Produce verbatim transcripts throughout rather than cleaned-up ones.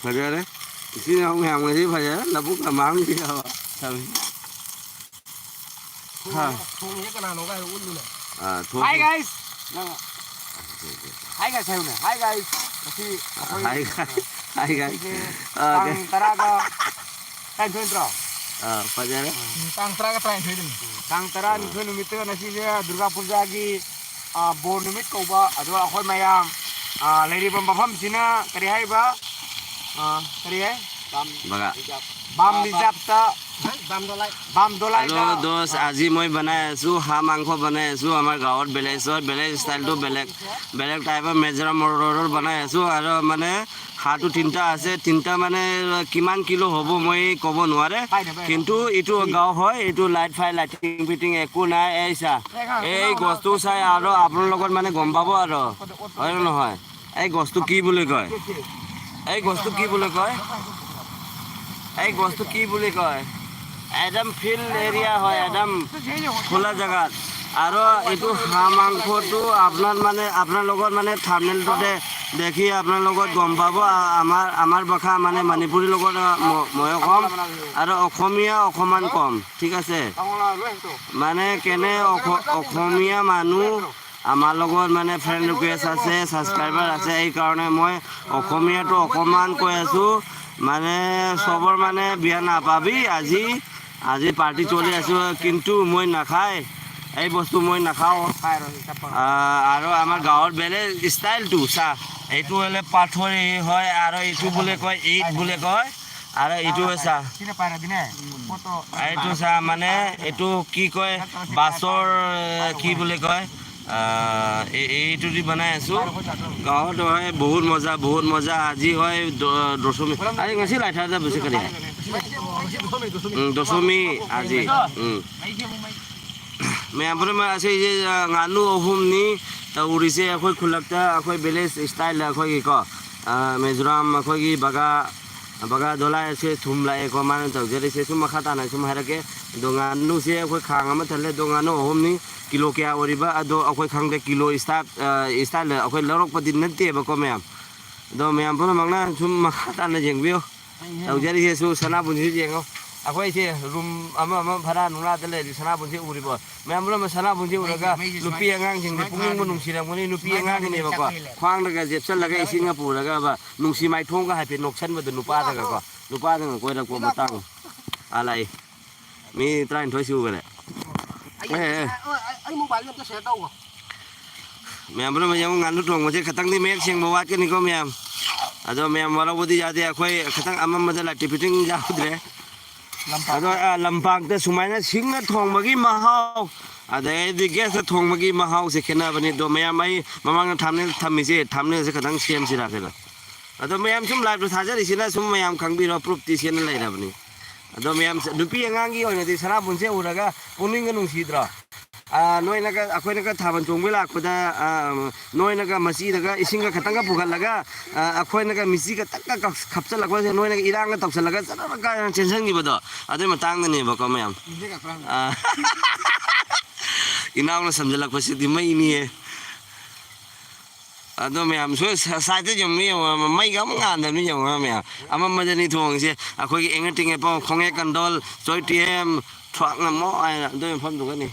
ꯐꯖꯔꯦ꯫ ꯏꯆꯤꯟ ꯏꯅꯥꯎ ꯃꯌꯥꯝꯒꯗꯤ ꯐꯖꯔꯦ꯫ ꯂꯧꯕꯨꯛ ꯂꯝꯍꯥꯡꯒꯤꯗꯤ ꯊꯝꯃꯤ꯫ ꯍꯥ꯫ ꯊꯣꯡꯁꯦ ꯀꯅꯥꯅꯣꯒ ꯍꯥꯏꯔꯣ ꯎꯠꯂꯨꯅꯦ꯫ ꯑꯥ, ꯊꯣꯡ-, Hi guys! ꯅꯪ Hi guys ꯍꯥꯏꯌꯨꯅꯦ꯫ Hi guys! ꯉꯁꯤ ꯑꯩꯈꯣꯏ, Hi guys. Hi guys. ꯉꯁꯤꯁꯦ ꯑꯥ, ꯇꯥꯡ ꯇꯔꯥꯒ ꯇꯔꯥꯅꯤꯊꯣꯏ ꯅꯠꯇ꯭ꯔꯣ? ꯑꯥ, ꯐꯖꯔꯦ꯫ ꯎꯝ, ꯇꯥꯡ ꯇꯔꯥꯒ ꯇꯔꯥꯅꯤꯊꯣꯏꯗꯅꯤ꯫ ꯇꯥꯡ ꯇꯔꯥꯅꯤꯊꯣꯏ ꯅꯨꯃꯤꯠꯇ ꯉꯁꯤꯁꯦ ꯗꯨꯔꯒꯥ ꯄꯨꯖꯥꯒꯤ, ꯑꯥ, ꯕꯣꯔ ꯅꯨꯃꯤꯠ ꯀꯧꯕ꯫ ꯑꯗꯣ ꯑꯩꯈꯣꯏ ꯃꯌꯥꯝ, ꯑꯥ, ꯂꯩꯔꯤꯕ ꯃꯐꯝꯁꯤꯅ ꯀꯔꯤ ꯍꯥꯏꯔꯤꯕ? ꯑꯥ, ꯀꯔꯤ ꯍꯥꯏ? ꯕꯒꯥ꯫ ꯕꯥꯝ ꯔꯤꯖꯥꯔꯚꯇ, ꯕꯥꯝ ꯗꯣꯂꯥꯏ꯫ ꯕꯥꯝ ꯗꯣꯂꯥꯏꯗ꯫ Hello, দোস্ত, আজি মই বনাই আছো হাঁহ মাংস বনাই আছো আমাৰ গাঁৱত ভিলেজত, ভিলেজ ষ্টাইলটো বেলেগ, বেলেগ টাইপৰ মিজোৰাম ৰোডৰ বনাই আছো। আৰু মানে হাঁহটো তিনিটা আছে, তিনিটা মানে কিমান কিলো হ'ব মই ক'ব নোৱাৰে, কিন্তু এইটো গাঁও হয়, এইটো লাইট ফাই লাইটিং ফিটিং একো নাই। এই চা, এই গছটো চাই আৰু আপোনাৰ লগত মানে গম পাব আৰু, হয় নে নহয়? এই গছটো কি বুলি কয়? এই গছটো কি বুলি কয়? এই গছটো কি বুলি কয়? একদম ফিল্ড এৰিয়া হয়, একদম খোলা জেগাত। আৰু এইটো হাঁহ মাংসটো আপোনাৰ মানে, আপোনাৰ লগত মানে থাম্বনেইলটোতে দেখি আপোনাৰ লগত গম পাব। আ-, আমাৰ, আমাৰ ভাষা মানে মণিপুৰী লগত, আ, ম-, ময়ো ক'ম আৰু অসমীয়া অকণমান ক'ম, ঠিক আছে? মানে কেনে অস-, অসমীয়া মানুহ আমাৰ লগত মানে ফ্ৰেণ্ড ৰিকুৱেষ্ট আছে, ছাবস্ক্ৰাইবাৰ আছে, এইকাৰণে মই অসমীয়াটো অকণমান কৈ আছোঁ। মানে চবৰ মানে বেয়া নাপাবি, আজি, আজি পাৰ্টি চলি আছোঁ, কিন্তু মই নাখায়, এই বস্তু মই নাখাওঁ। আহ, আৰু আমাৰ গাঁৱৰ বেলেগ ষ্টাইলটো চা, এইটো হ'লে পাথৰি হয় আৰু এইটো বুলে কয়, ইট বুলে কয়, আৰু এইটো চা, এইটো চা, মানে এইটো কি কয়, বাছৰ, কি বুলি কয়, আহ, এই, এইটো দি বনাই আছো। গাঁৱত হয় বহুত মজা, বহুত মজা। আজি হয় দ-, Dashami. Ay, ngasi lai thada bisi kali. ꯎꯝ, ꯗꯁꯃꯤ ꯑꯖꯤ꯫ ꯎꯝ꯫ ꯃꯌꯥꯝ ꯄꯨꯝꯅꯃꯛ ꯑꯁꯤ, ꯑ, ꯉꯥꯅꯨ ꯑꯍꯨꯝꯅꯤ ꯇꯧꯔꯤꯁꯦ ꯑꯩꯈꯣꯏ ꯈꯨꯜꯂꯛꯇ, ꯑꯩꯈꯣꯏ ꯚꯤꯂꯦꯖ ꯁ꯭ꯇꯥꯏꯜꯗ ꯑꯩꯈꯣꯏꯒꯤꯀꯣ, ꯑ, ꯃꯤꯖꯣꯔꯥꯝ ꯑꯩꯈꯣꯏꯒꯤ ꯕꯒꯥ, ꯕꯒꯥ ꯗꯣꯂꯥꯏ ꯑꯁꯦ ꯊꯨꯝ ꯂꯥꯛꯑꯦꯀꯣ, ꯃꯥꯅ ꯇꯧꯖꯔꯤꯁꯦ꯫ ꯁꯨꯝ ꯃꯈꯥ ꯇꯥꯅ ꯁꯨꯝ ꯍꯥꯏꯔꯛꯀꯦ꯫ ꯑꯗꯣ ꯉꯥꯅꯨꯁꯦ ꯑꯩꯈꯣꯏ ꯈꯥꯡ ꯑꯃ ꯊꯜꯂꯦ꯫ ꯑꯗꯣ ꯉꯥꯅꯨ ꯑꯍꯨꯝꯅꯤ꯫ ꯀꯤꯂꯣ ꯀꯌꯥ ꯑꯣꯏꯔꯤꯕ? ꯑꯗꯣ ꯑꯩꯈꯣꯏ ꯈꯪꯗꯦ꯫ ꯀꯤꯂꯣ ꯁ꯭ꯇꯥꯏꯜ, ꯑ, ꯁ꯭ꯇꯥꯏꯜꯗ ꯑꯩꯈꯣꯏ ꯂꯧꯔꯛꯄꯗꯤ ꯅꯠꯇꯦꯕꯀꯣ ꯃꯌꯥꯝ꯫ ꯑꯗꯣ ꯃꯌꯥꯝ ꯄꯨꯝꯅꯃꯛꯅ ꯁꯨꯝ ꯃꯈꯥ ꯇꯥꯅ ꯌꯦꯡꯕꯤꯌꯨ꯫ ꯇꯧꯖꯔꯤꯁꯦꯁꯨ ꯁꯅꯥꯕꯨꯟꯁꯤ ꯌꯦꯡꯉꯣ꯫ ꯑꯩꯈꯣꯏꯁꯦ ꯔꯨꯝ ꯑꯃ ꯑꯃ ꯚꯔꯥ ꯅꯨꯡꯂꯥꯗ ꯂꯩꯔꯤ꯫ ꯁꯅꯥꯕꯨꯟꯁꯤ ꯎꯔꯤꯕꯣ? ꯃꯌꯥꯝ ꯄꯨꯝꯅꯃꯛ ꯁꯅꯥꯕꯨꯟꯁꯤ ꯎꯔꯒ ꯃꯩꯁꯦ ꯅꯨꯄꯤ ꯁꯨꯃꯥꯏꯅ, ꯑꯉꯥꯡꯁꯤꯡꯁꯦ ꯁꯨꯃꯥꯏꯅ ꯄꯨꯛꯅꯤꯡꯕꯨ ꯊꯥꯜꯂꯤ꯫ ꯅꯨꯡꯁꯤꯔꯝꯒꯅꯤ꯫ ꯅꯨꯄꯤ ꯁꯨꯃꯥꯏꯅ ꯊꯥꯜꯂꯤ, ꯑꯉꯥꯡꯅꯦꯕꯀꯣ꯫ ꯆꯥꯛ ꯂꯩꯔꯦ꯫ ꯈ꯭ꯋꯥꯡꯗꯒ ꯖꯦꯞꯁꯜꯂꯒ ꯏꯁꯤꯡꯒ ꯄꯨꯔꯒ ꯅꯨꯡꯁꯤ ꯃꯥꯏꯊꯣꯡꯒ ꯍꯥꯏꯐꯦꯠ ꯅꯣꯛꯁꯟꯕꯗꯣ ꯅꯨꯄꯥꯗꯒꯀꯣ꯫ ꯅꯨꯄꯥꯗꯒ ꯀꯣꯏꯔꯛꯄ ꯃꯇꯥꯡ꯫ ꯑꯥ, ꯂꯥꯛꯏ꯫ ꯃꯤ ꯇꯔꯥꯅꯤꯊꯣꯏ ꯁꯨꯈꯔꯦ꯫ ꯑꯩ, ꯑꯦ, ꯑꯦ꯫ ꯑꯩ, ꯑꯩ ꯃꯣꯕꯥꯏꯜꯗ ꯑꯝꯇ ꯁꯤꯌꯔ ꯇꯧꯈꯣ꯫ ꯃꯌꯥꯝ ꯄꯨꯝꯅꯃꯛ ꯌꯦꯡꯉꯨ, ꯉꯥꯅꯨ ꯊꯣꯡꯕꯁꯦ ꯈꯇꯪꯗꯤ ꯃꯌꯦꯛ ꯁꯦꯡꯕ ꯋꯥꯠꯀꯅꯤꯀꯣ ꯃꯌꯥꯝ꯫ ꯑꯗꯣ ꯃꯌꯥꯝ ꯋꯥꯔꯧꯕꯗꯤ ꯌꯥꯗꯦ, ꯑꯩꯈꯣꯏ ꯈꯇꯪ ꯑꯃꯝꯕꯗ ꯂꯥꯏꯠ ꯐꯤꯇꯤꯡ ꯌꯥꯎꯗ꯭ꯔꯦ꯫ ꯂꯝꯄꯥꯛꯇ꯫ ꯑꯗꯣ, ꯑ, ꯂꯝꯄꯥꯛꯇ ꯁꯨꯃꯥꯏꯅ ꯁꯤꯡꯅ ꯊꯣꯡꯕꯒꯤ ꯃꯍꯥꯎ, ꯑꯗꯩꯗꯤ ꯒ꯭ꯌꯥꯁꯇ ꯊꯣꯡꯕꯒꯤ ꯃꯍꯥꯎꯁꯦ ꯈꯦꯠꯅꯕꯅꯤ꯫ ꯑꯗꯣ ꯃꯌꯥꯝ, ꯑꯩ ꯃꯃꯥꯡꯗ ꯊꯝꯅꯦꯜ ꯊꯝꯃꯤꯁꯦ, ꯊꯝꯅꯦꯜꯁꯦ ꯈꯇꯪ ꯁꯦꯝꯁꯤꯔꯥ ꯀꯩꯅꯣ? ꯑꯗꯣ ꯃꯌꯥꯝ ꯁꯨꯝ ꯂꯥꯏꯞꯇ ꯊꯥꯖꯔꯤꯁꯤꯅ ꯁꯨꯝ ꯃꯌꯥꯝ ꯈꯪꯕꯤꯔꯣ, ꯄ꯭ꯔꯨꯞꯇꯤ ꯁꯦꯟꯅ ꯂꯩꯔꯕꯅꯤ꯫ ꯑꯗꯣ ꯃꯌꯥꯝ ꯅꯨꯄꯤ ꯑꯉꯥꯡꯒꯤ ꯑꯣꯏꯅꯗꯤ ꯁꯅꯥꯕꯨꯟꯁꯦ ꯎꯔꯒ ꯄꯨꯛꯅꯤꯡꯒ ꯅꯨꯡꯁꯤꯗ꯭ꯔꯣ? ꯑ, ꯅꯣꯏꯅꯒ, ꯑꯩꯈꯣꯏꯅꯒ ꯊꯥꯕꯜ ꯆꯣꯡꯕ ꯂꯥꯛꯄꯗ, ꯑ, ꯅꯣꯏꯅꯒ ꯃꯆꯤꯗꯒ ꯏꯁꯤꯡꯒ ꯈꯇꯪꯒ ꯄꯨꯈꯠꯂꯒ, ꯑ, ꯑꯩꯈꯣꯏꯅꯒ ꯃꯤꯆꯤ ꯈꯇꯪꯒ ꯀꯞ-, ꯈꯞꯆꯜꯂꯛꯄꯁꯦ, ꯅꯣꯏꯅꯒ ꯏꯔꯥꯡꯒ ꯇꯧꯁꯜꯂꯒ ꯆꯠꯂꯒ ꯀꯥꯏꯅ ꯆꯦꯟꯁꯤꯟꯈꯤꯕꯗꯣ, ꯑꯗꯨꯏ ꯃꯇꯥꯡꯗꯅꯦꯕꯀꯣ ꯃꯌꯥꯝ꯫ ꯅꯤꯡꯁꯤꯡꯉꯛꯄ꯭ꯔꯥ ꯍꯪꯉꯨ꯫ ꯑ, ꯏꯅꯥꯎꯅ ꯁꯝꯖꯜꯂꯛꯄꯁꯤꯗꯤ ꯃꯩꯅꯤꯌꯦ꯫ ꯑꯗꯣ ꯃꯌꯥꯝꯁꯨ ꯁ-, ꯁꯥꯏꯠꯇ ꯌꯦꯡꯉꯨ, ꯌꯦꯡꯉꯨ, ꯃꯩꯒ ꯑꯃꯨꯛ ꯉꯥꯟꯗꯕꯅꯤ ꯌꯦꯡꯉꯨ ꯃꯌꯥꯝ꯫ ꯑꯃꯝꯕꯗꯅꯤ ꯊꯣꯡꯉꯤꯁꯦ꯫ ꯑꯩꯈꯣꯏꯒꯤ ꯏꯪꯉ ꯇꯤꯡꯉ ꯄꯥꯎ ꯈꯣꯡꯉꯦ ꯀꯟꯗꯣꯜ, ꯆꯣꯏꯇꯦꯝ, ꯊ꯭ꯋꯥꯛꯅ ꯃꯣ ꯍꯥꯏꯅ ꯑꯗꯨꯒꯤ ꯃꯐꯝꯗꯨꯒꯅꯤ꯫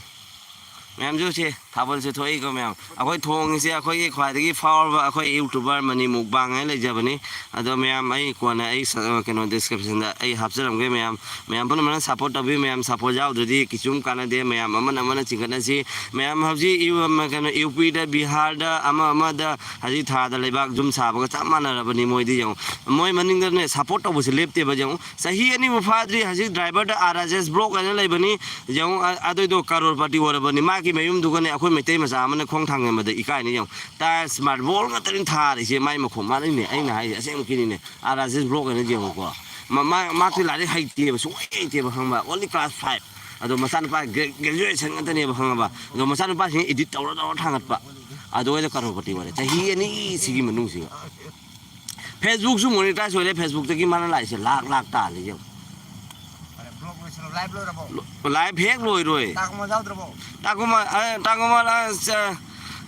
ꯃꯌꯥꯝꯁꯨ ꯁꯤ ꯊꯥꯕꯜꯁꯦ ꯊꯣꯛꯏꯀꯣ ꯃꯌꯥꯝ꯫ ꯑꯩꯈꯣꯏ ꯊꯣꯡꯉꯤꯁꯦ ꯑꯩꯈꯣꯏꯒꯤ ꯈ꯭ꯋꯥꯏꯗꯒꯤ ꯐꯥꯎꯔꯕ ꯑꯩꯈꯣꯏ YouTuber ꯃꯅꯤ ꯃꯨꯛꯕꯥꯡ ꯍꯥꯏꯅ ꯂꯩꯖꯕꯅꯤ꯫ ꯑꯗꯣ ꯃꯌꯥꯝ ꯑꯩ ꯀꯣꯟꯅ ꯑꯩ ꯁ-, ꯀꯩꯅꯣ descriptionꯗ ꯑꯩ ꯍꯥꯞꯆꯔꯝꯒꯦ ꯃꯌꯥꯝ꯫ ꯃꯌꯥꯝ ꯄꯨꯝꯅꯃꯛꯅ support ꯇꯧꯕꯤꯌꯨ ꯃꯌꯥꯝ꯫ Support ꯌꯥꯎꯗ꯭ꯔꯗꯤ ꯀꯩꯁꯨꯝ ꯀꯥꯟꯅꯗꯦ ꯃꯌꯥꯝ꯫ ꯑꯃꯅ ꯑꯃꯅ ꯆꯤꯡꯈꯠꯅꯁꯤ꯫ ꯃꯌꯥꯝ ꯍꯧꯖꯤꯛ ꯌꯨ-, ꯑꯃ, ꯀꯩꯅꯣ, UPꯗ, ꯕꯤꯍꯥꯔꯗ, ꯑꯃ ꯑꯃꯗ ꯍꯧꯖꯤꯛ ꯊꯥꯗ ꯂꯩꯕꯥꯛ ꯌꯨꯝ ꯁꯥꯕꯒ ꯆꯞ ꯃꯥꯟꯅꯔꯕꯅꯤ ꯃꯣꯏꯗꯤ ꯌꯦꯡꯉꯨ꯫ ꯃꯣꯏ ꯃꯅꯤꯡꯗꯅꯦ support ꯇꯧꯕꯁꯦ ꯂꯦꯞꯇꯦꯕ ꯌꯦꯡꯉꯨ꯫ ꯆꯍꯤ ꯑꯅꯤꯕꯨ ꯐꯥꯗ꯭ꯔꯤ ꯍꯧꯖꯤꯛ driverꯗ RSS block ꯍꯥꯏꯅ ꯂꯩꯕꯅꯤ꯫ ꯌꯦꯡꯉꯨ, ꯑ-, ꯑꯗꯨꯏꯗꯣ ꯀꯔꯣꯔꯄꯇꯤ ꯑꯣꯏꯔꯕꯅꯤ꯫ ꯃꯥꯒꯤ ꯃꯌꯨꯝꯗꯨꯒꯅꯦ ꯑꯩꯈꯣꯏ ꯃꯩꯇꯩ ꯃꯆꯥ ꯑꯃꯅ ꯈꯣꯡ ꯊꯥꯡꯖꯟꯕꯗ ꯏꯀꯥꯏꯅꯤ ꯌꯦꯡꯉꯨ꯫ Tiles marble ꯉꯥꯛꯇꯅꯤ ꯊꯥꯔꯤꯁꯦ꯫ ꯃꯥꯏ ꯃꯈꯣꯡ ꯃꯥꯅꯤꯅꯦ ꯑꯩꯅ ꯍꯥꯏꯁꯦ ꯑꯁꯦꯡꯕꯒꯤꯅꯤꯅꯦ꯫ RSS block ꯍꯥꯏꯅ ꯌꯦꯡꯉꯨꯀꯣ꯫ ꯃ-, ꯃꯥ-, ꯃꯥꯁꯦ ꯂꯥꯏꯔꯤꯛ ꯍꯩꯇꯦꯕ, ꯁꯨꯡꯍꯩ ꯍꯩꯇꯦꯕ, ꯈꯪꯕ? Only class five꯫ ꯑꯗꯣ ꯃꯆꯥꯅꯨꯄꯥ ꯒ꯭ꯔꯦ-, graduation ꯉꯥꯛꯇꯅꯦꯕ, ꯈꯪꯉꯕ? ꯑꯗꯣ ꯃꯆꯥꯅꯨꯄꯥꯁꯤꯡ edit ꯇꯧꯔ ꯇꯧꯔ ꯊꯥꯡꯒꯠꯄ꯫ ꯑꯗꯨ ꯑꯣꯏꯅ ꯀꯔꯣꯔꯄꯇꯤ ꯑꯣꯏꯔꯦ ꯆꯍꯤ ꯑꯅꯤꯁꯤꯒꯤ ꯃꯅꯨꯡꯁꯤꯒ꯫ Facebookꯁꯨ monetize ꯑꯣꯏꯔꯦ, Facebookꯇꯒꯤ ꯃꯥꯅ ꯂꯥꯛꯏꯁꯦ ꯂꯥꯛ ꯂꯥꯛ ꯇꯥꯜꯂꯤ ꯌꯦꯡꯉꯨ꯫ ꯐꯔꯦ, block ꯂꯣꯏꯁꯤꯜꯂꯣ꯫ Live ꯂꯣꯏꯔꯕꯣ? ꯂꯣ-, live ꯍꯦꯛ ꯂꯣꯏꯔꯣꯏ꯫ ꯇꯥꯡ ꯑꯃ ꯌꯥꯎꯗ꯭ꯔꯕꯣ? ꯇꯥꯡ ꯑꯃ, ꯑ, ꯇꯥꯡ ꯑꯃ, ꯑ, ꯆ-,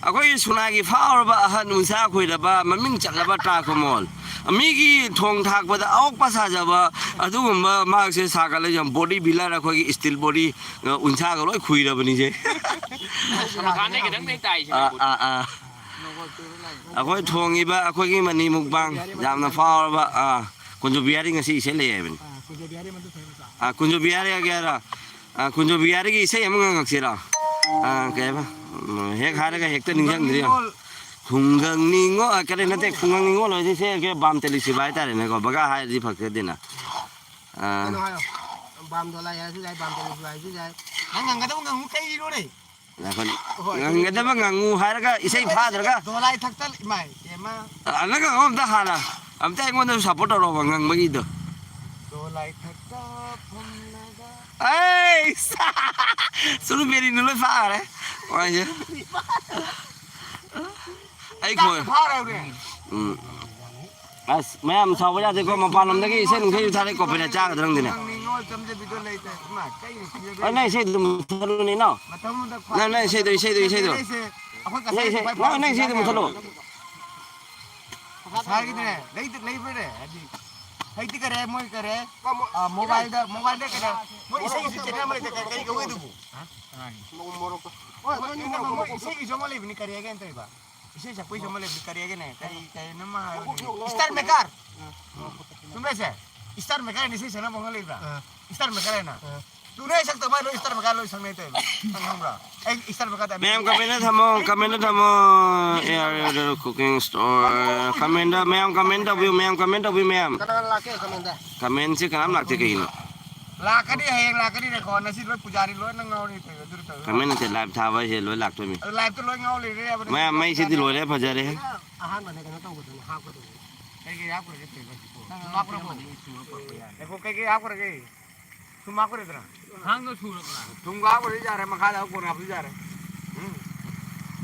ꯑꯩꯈꯣꯏꯒꯤ ꯁꯨꯅꯥꯒꯤ ꯐꯥꯎꯔꯕ ꯑꯍꯟ, ꯎꯟꯁꯥ ꯈꯣꯏꯔꯕ, ꯃꯃꯤꯡ ꯆꯠꯂꯕ ꯇ꯭ꯔꯥ ꯈꯨꯃꯣꯜ, ꯃꯤꯒꯤ ꯊꯣꯡ ꯊꯥꯛꯄꯗ ꯑꯑꯣꯛꯄ ꯁꯥꯖꯕ, ꯑꯗꯨꯒꯨꯝꯕ ꯃꯍꯥꯛꯁꯦ ꯁꯥꯒꯠꯂ ꯌꯥꯝ body builder, ꯑꯩꯈꯣꯏꯒꯤ steel body, ꯎꯟꯁꯥꯒ ꯂꯣꯏ ꯈꯨꯏꯔꯕꯅꯤꯁꯦ꯫ ꯁꯃꯀꯥꯟꯗꯩ ꯈꯤꯇꯪ ꯈꯤꯇꯪ ꯇꯥꯏꯁꯦ꯫ ꯑꯥ, ꯑꯥ, ꯑꯥ꯫ ꯑꯩꯈꯣꯏ ꯊꯣꯡꯉꯤꯕ ꯑꯩꯈꯣꯏꯒꯤ ꯃꯅꯤ ꯃꯨꯛꯕꯥꯡ ꯌꯥꯝꯅ ꯐꯥꯎꯔꯕ, ꯑꯥ, ꯀꯨꯟꯖꯣ ꯕꯤꯍꯥꯔꯤ ꯉꯁꯤ ꯏꯁꯩ ꯂꯩ ꯍꯥꯏꯕꯅꯤ꯫ ꯑꯥ, ꯀꯨꯟꯖꯣ ꯕꯤꯍꯥꯔꯤ ꯍꯥꯏꯔꯣ? ꯑꯥ, ꯀꯨꯟꯖꯣ ꯕꯤꯍꯥꯔꯤꯒꯤ ꯏꯁꯩ ꯑꯃ ꯉꯪꯉꯛꯁꯤꯔꯣ? ꯑꯥ, ꯀꯩ ꯍꯥꯏꯕ? ꯎꯝ, ꯍꯦꯛ ꯍꯥꯏꯔꯒ ꯍꯦꯛꯇ ꯅꯤꯡꯁꯤꯡꯗ꯭ꯔꯤ ꯌꯦꯡꯉꯣ꯫ ꯈꯨꯡꯒꯪ ꯅꯤꯉꯣꯜ, ꯑꯥ, ꯀꯔꯤ ꯅꯠꯇꯦ, ꯈꯨꯡꯒꯪ ꯅꯤꯉꯣꯜ ꯑꯣꯏꯗꯣꯏꯁꯦ, ꯀꯩ, ꯕꯥꯝ ꯇꯦꯂꯤ ꯁꯤꯕ ꯍꯥꯏꯇꯥꯔꯦꯅꯦꯀꯣ꯫ ꯕꯒꯥ ꯍꯥꯏꯔꯗꯤ ꯐꯛꯇꯗꯤꯅ꯫ ꯑꯥ꯫ ꯀꯩꯅꯣ ꯍꯥꯏꯌꯣ꯫ ꯕꯥꯝ ꯗꯣꯂꯥꯏ ꯍꯥꯏꯔꯁꯨ ꯌꯥꯏ, ꯕꯥꯝ ꯇꯦꯂꯤ ꯁꯤꯕ ꯍꯥꯏꯔꯁꯨ ꯌꯥꯏ꯫ ꯅꯪ ꯉꯪꯒꯗꯕ ꯉꯪꯉꯨ ꯀꯩꯒꯤꯅꯣꯅꯦ? ꯉꯥꯏꯈꯣ꯫ ꯍꯣꯏ꯫ ꯉꯪꯒꯗꯕ ꯉꯪꯉꯨ ꯍꯥꯏꯔꯒ ꯏꯁꯩ ꯐꯥꯗ꯭ꯔꯒ꯫ ꯗꯣꯂꯥꯏ ꯊꯛꯇ ꯏꯃꯥꯏ ꯏꯃꯥ꯫ ꯑ, ꯅꯪ ꯑꯃ ꯑꯝꯇ ꯍꯥꯟꯅ, ꯑꯝꯇ ꯑꯩꯉꯣꯟꯗꯁꯨ support ꯇꯧꯔꯛꯑꯣꯕ ꯉꯪꯕꯒꯤꯗꯣ꯫ ꯗꯣꯂꯥꯏ ꯊꯛꯇ ꯐꯝꯂꯒ꯫ ꯑꯩ! ꯆꯨꯔꯨ ꯕꯦꯔꯤꯅ ꯂꯣꯏ ꯐꯥꯈ꯭ꯔꯦ꯫ ꯃꯥꯏꯁꯦ꯫ ꯑꯩ ꯈꯣꯏ꯫ ꯐꯥꯈ꯭ꯔꯦ꯫ ꯎꯝ꯫ ꯑꯁ, ꯃꯌꯥꯝ ꯁꯥꯎꯕ ꯌꯥꯗꯦꯀꯣ, ꯃꯄꯥꯟ ꯂꯝꯗꯒꯤ ꯏꯁꯩ ꯅꯨꯡꯁꯩꯁꯨ ꯊꯥꯔꯛꯑꯦ, copyright ꯆꯥꯒꯗ꯭ꯔꯥ ꯈꯪꯗꯦꯅꯦ꯫ ꯅꯪ ꯅꯤꯡꯉꯣꯜ ꯆꯝꯖꯕꯤꯗꯣ ꯂꯩꯇꯦ꯫ ꯏꯃꯥ, ꯀꯩꯅꯣ ꯊꯤꯔꯒ ꯑ, ꯅꯪ ꯏꯁꯩꯗꯣ ꯑꯗꯨꯝ ꯃꯨꯊꯠꯂꯨꯅꯦ, ꯏꯅꯥꯎ꯫ ꯃꯇꯝꯗꯨꯗ ꯈ꯭ꯋꯥꯏ ꯅꯪ, ꯅꯪ ꯏꯁꯩꯗꯣ, ꯏꯁꯩꯗꯣ, ꯏꯁꯩꯗꯣ꯫ ꯂꯩꯁꯦ, ꯑꯩꯈꯣꯏ ꯅꯪ ꯏꯁꯩ, ꯀꯁꯥꯔꯒꯤ ꯅꯪ, ꯅꯪ ꯏꯁꯩꯗꯣ ꯃꯨꯊꯠꯂꯣ꯫ ꯀꯁꯥꯔꯒꯤꯗꯨꯅꯦ, ꯂꯩꯇ-, ꯂꯩꯕ꯭ꯔꯅꯦ? ꯍꯥꯏꯗꯤ, ꯍꯩꯗꯤ ꯀꯔꯦ, ꯃꯣꯏ ꯀꯔꯦ, ꯑ, mobileꯗ, mobileꯗ ꯀꯩꯅꯣ, ꯃꯣꯏ ꯏꯁꯩꯒꯤ channel ꯑꯃ ꯂꯩꯇ-, ꯀꯔꯤ, ꯀꯔꯤ ꯀꯧꯏ ꯑꯗꯨꯕꯨ? ꯍꯥ? ꯃꯣꯔꯣꯛ, ꯃꯣꯔꯣꯛ꯫ ꯍꯣꯏ, ꯃꯣꯏ, ꯃꯣꯏ, ꯃꯣꯏ ꯏꯁꯩꯒꯤꯁꯨ ꯑꯃ ꯂꯩꯕꯅꯤ, ꯀꯔꯤ ꯍꯥꯏꯒꯦ ꯇꯧꯔꯤꯕ? ꯏꯁꯩ ꯁꯛꯄꯩꯁꯨ ꯑꯃ ꯂꯩꯕꯅꯤ, ꯀꯔꯤ ꯍꯥꯏꯒꯦꯅꯦ? ꯀꯔꯤ, ꯀꯔꯤꯅꯣ ꯑꯃ ꯍꯥꯏꯕꯅꯤ? Star Maker꯫ ꯆꯨꯝꯕ꯭ꯔꯥ ꯁꯦ? Star Maker ꯍꯥꯏꯅ ꯏꯁꯩ ꯁꯛꯅꯕ ꯑꯃ ꯂꯩꯕ꯭ꯔꯥ? ꯑꯥ꯫ Star Maker ꯍꯥꯏꯅ? ꯑꯥ꯫ ꯇꯨ ꯅꯣꯏ ꯁꯛꯇꯕ ꯂꯣꯏ Star Maker ꯂꯣꯏ ꯁꯛꯅꯩ ꯇꯧꯔꯤꯕ꯫ ꯅꯪ ꯈꯪꯕ꯭ꯔꯥ? ꯑꯩ Star Maker ꯇꯥꯏꯞ ꯃꯌꯥꯝ comment ꯊꯝꯃꯣ, comment ꯊꯝꯃꯣ꯫ ꯑꯦ, ꯑꯦ, ꯑꯦ, cooking store comment, ꯃꯌꯥꯝ comment ꯇꯧꯕꯤꯌꯨ, ꯃꯌꯥꯝ comment ꯇꯧꯕꯤꯌꯨ, ꯃꯌꯥꯝ꯫ ꯀꯅꯥ ꯀꯅꯥ ꯂꯥꯛꯀꯦ commentꯗ? Commentꯁꯦ ꯀꯅꯥꯝ ꯂꯥꯛꯇꯦ ꯀꯩꯒꯤꯅꯣ? ꯂꯥꯛꯀꯅꯤ, ꯍꯌꯦꯡ ꯂꯥꯛꯀꯅꯤꯅꯦꯀꯣ꯫ ꯉꯁꯤ ꯂꯣꯏ ꯄꯨꯖꯥꯔꯤ ꯂꯣꯏꯅ ꯉꯥꯎꯔꯤ ꯇꯧꯔꯤꯕ, ꯑꯗꯨ ꯇꯧꯔꯤꯕ꯫ Comment ꯅꯠꯇꯦ, live ꯊꯥꯕ ꯍꯥꯏꯁꯦ ꯂꯣꯏ ꯂꯥꯛꯇꯣꯏꯅꯤ꯫ ꯑꯗꯨ liveꯇ ꯂꯣꯏ ꯉꯥꯎ ꯂꯩꯔꯦ ꯍꯥꯏꯕꯅꯤ꯫ ꯃꯌꯥꯝ ꯃꯩꯁꯤꯗꯤ ꯂꯣꯏꯔꯦ, ꯐꯖꯔꯦ꯫ ꯑꯍꯥꯟꯕꯗ ꯀꯩꯅꯣ ꯇꯧꯕꯗꯨꯅꯦ, ꯍꯥꯞꯀꯗꯣꯏꯅꯦ꯫ ꯀꯩꯀꯩ ꯍꯥꯞꯈ꯭ꯔꯒꯦ ꯇꯧꯔꯤꯕ ꯍꯧꯖꯤꯛꯄꯨ? ꯊꯨꯝ ꯍꯥꯞꯈ꯭ꯔꯕꯣ? ꯉꯥꯏꯈꯣ, ꯀꯩꯀꯩ ꯍꯥꯞꯈ꯭ꯔꯒꯦ? ꯊꯨꯝ ꯍꯥꯞꯈ꯭ꯔꯦꯗꯅ? ꯊꯥꯡꯗꯣ ꯁꯨꯔꯕ꯭ꯔꯥ? ꯊꯨꯝꯒ ꯍꯥꯞꯈ꯭ꯔꯗꯤ ꯌꯥꯔꯦ, ꯃꯈꯥꯗ ꯀꯣꯟꯅ ꯍꯥꯞꯄꯁꯨ ꯌꯥꯔꯦ꯫ ꯎꯝ꯫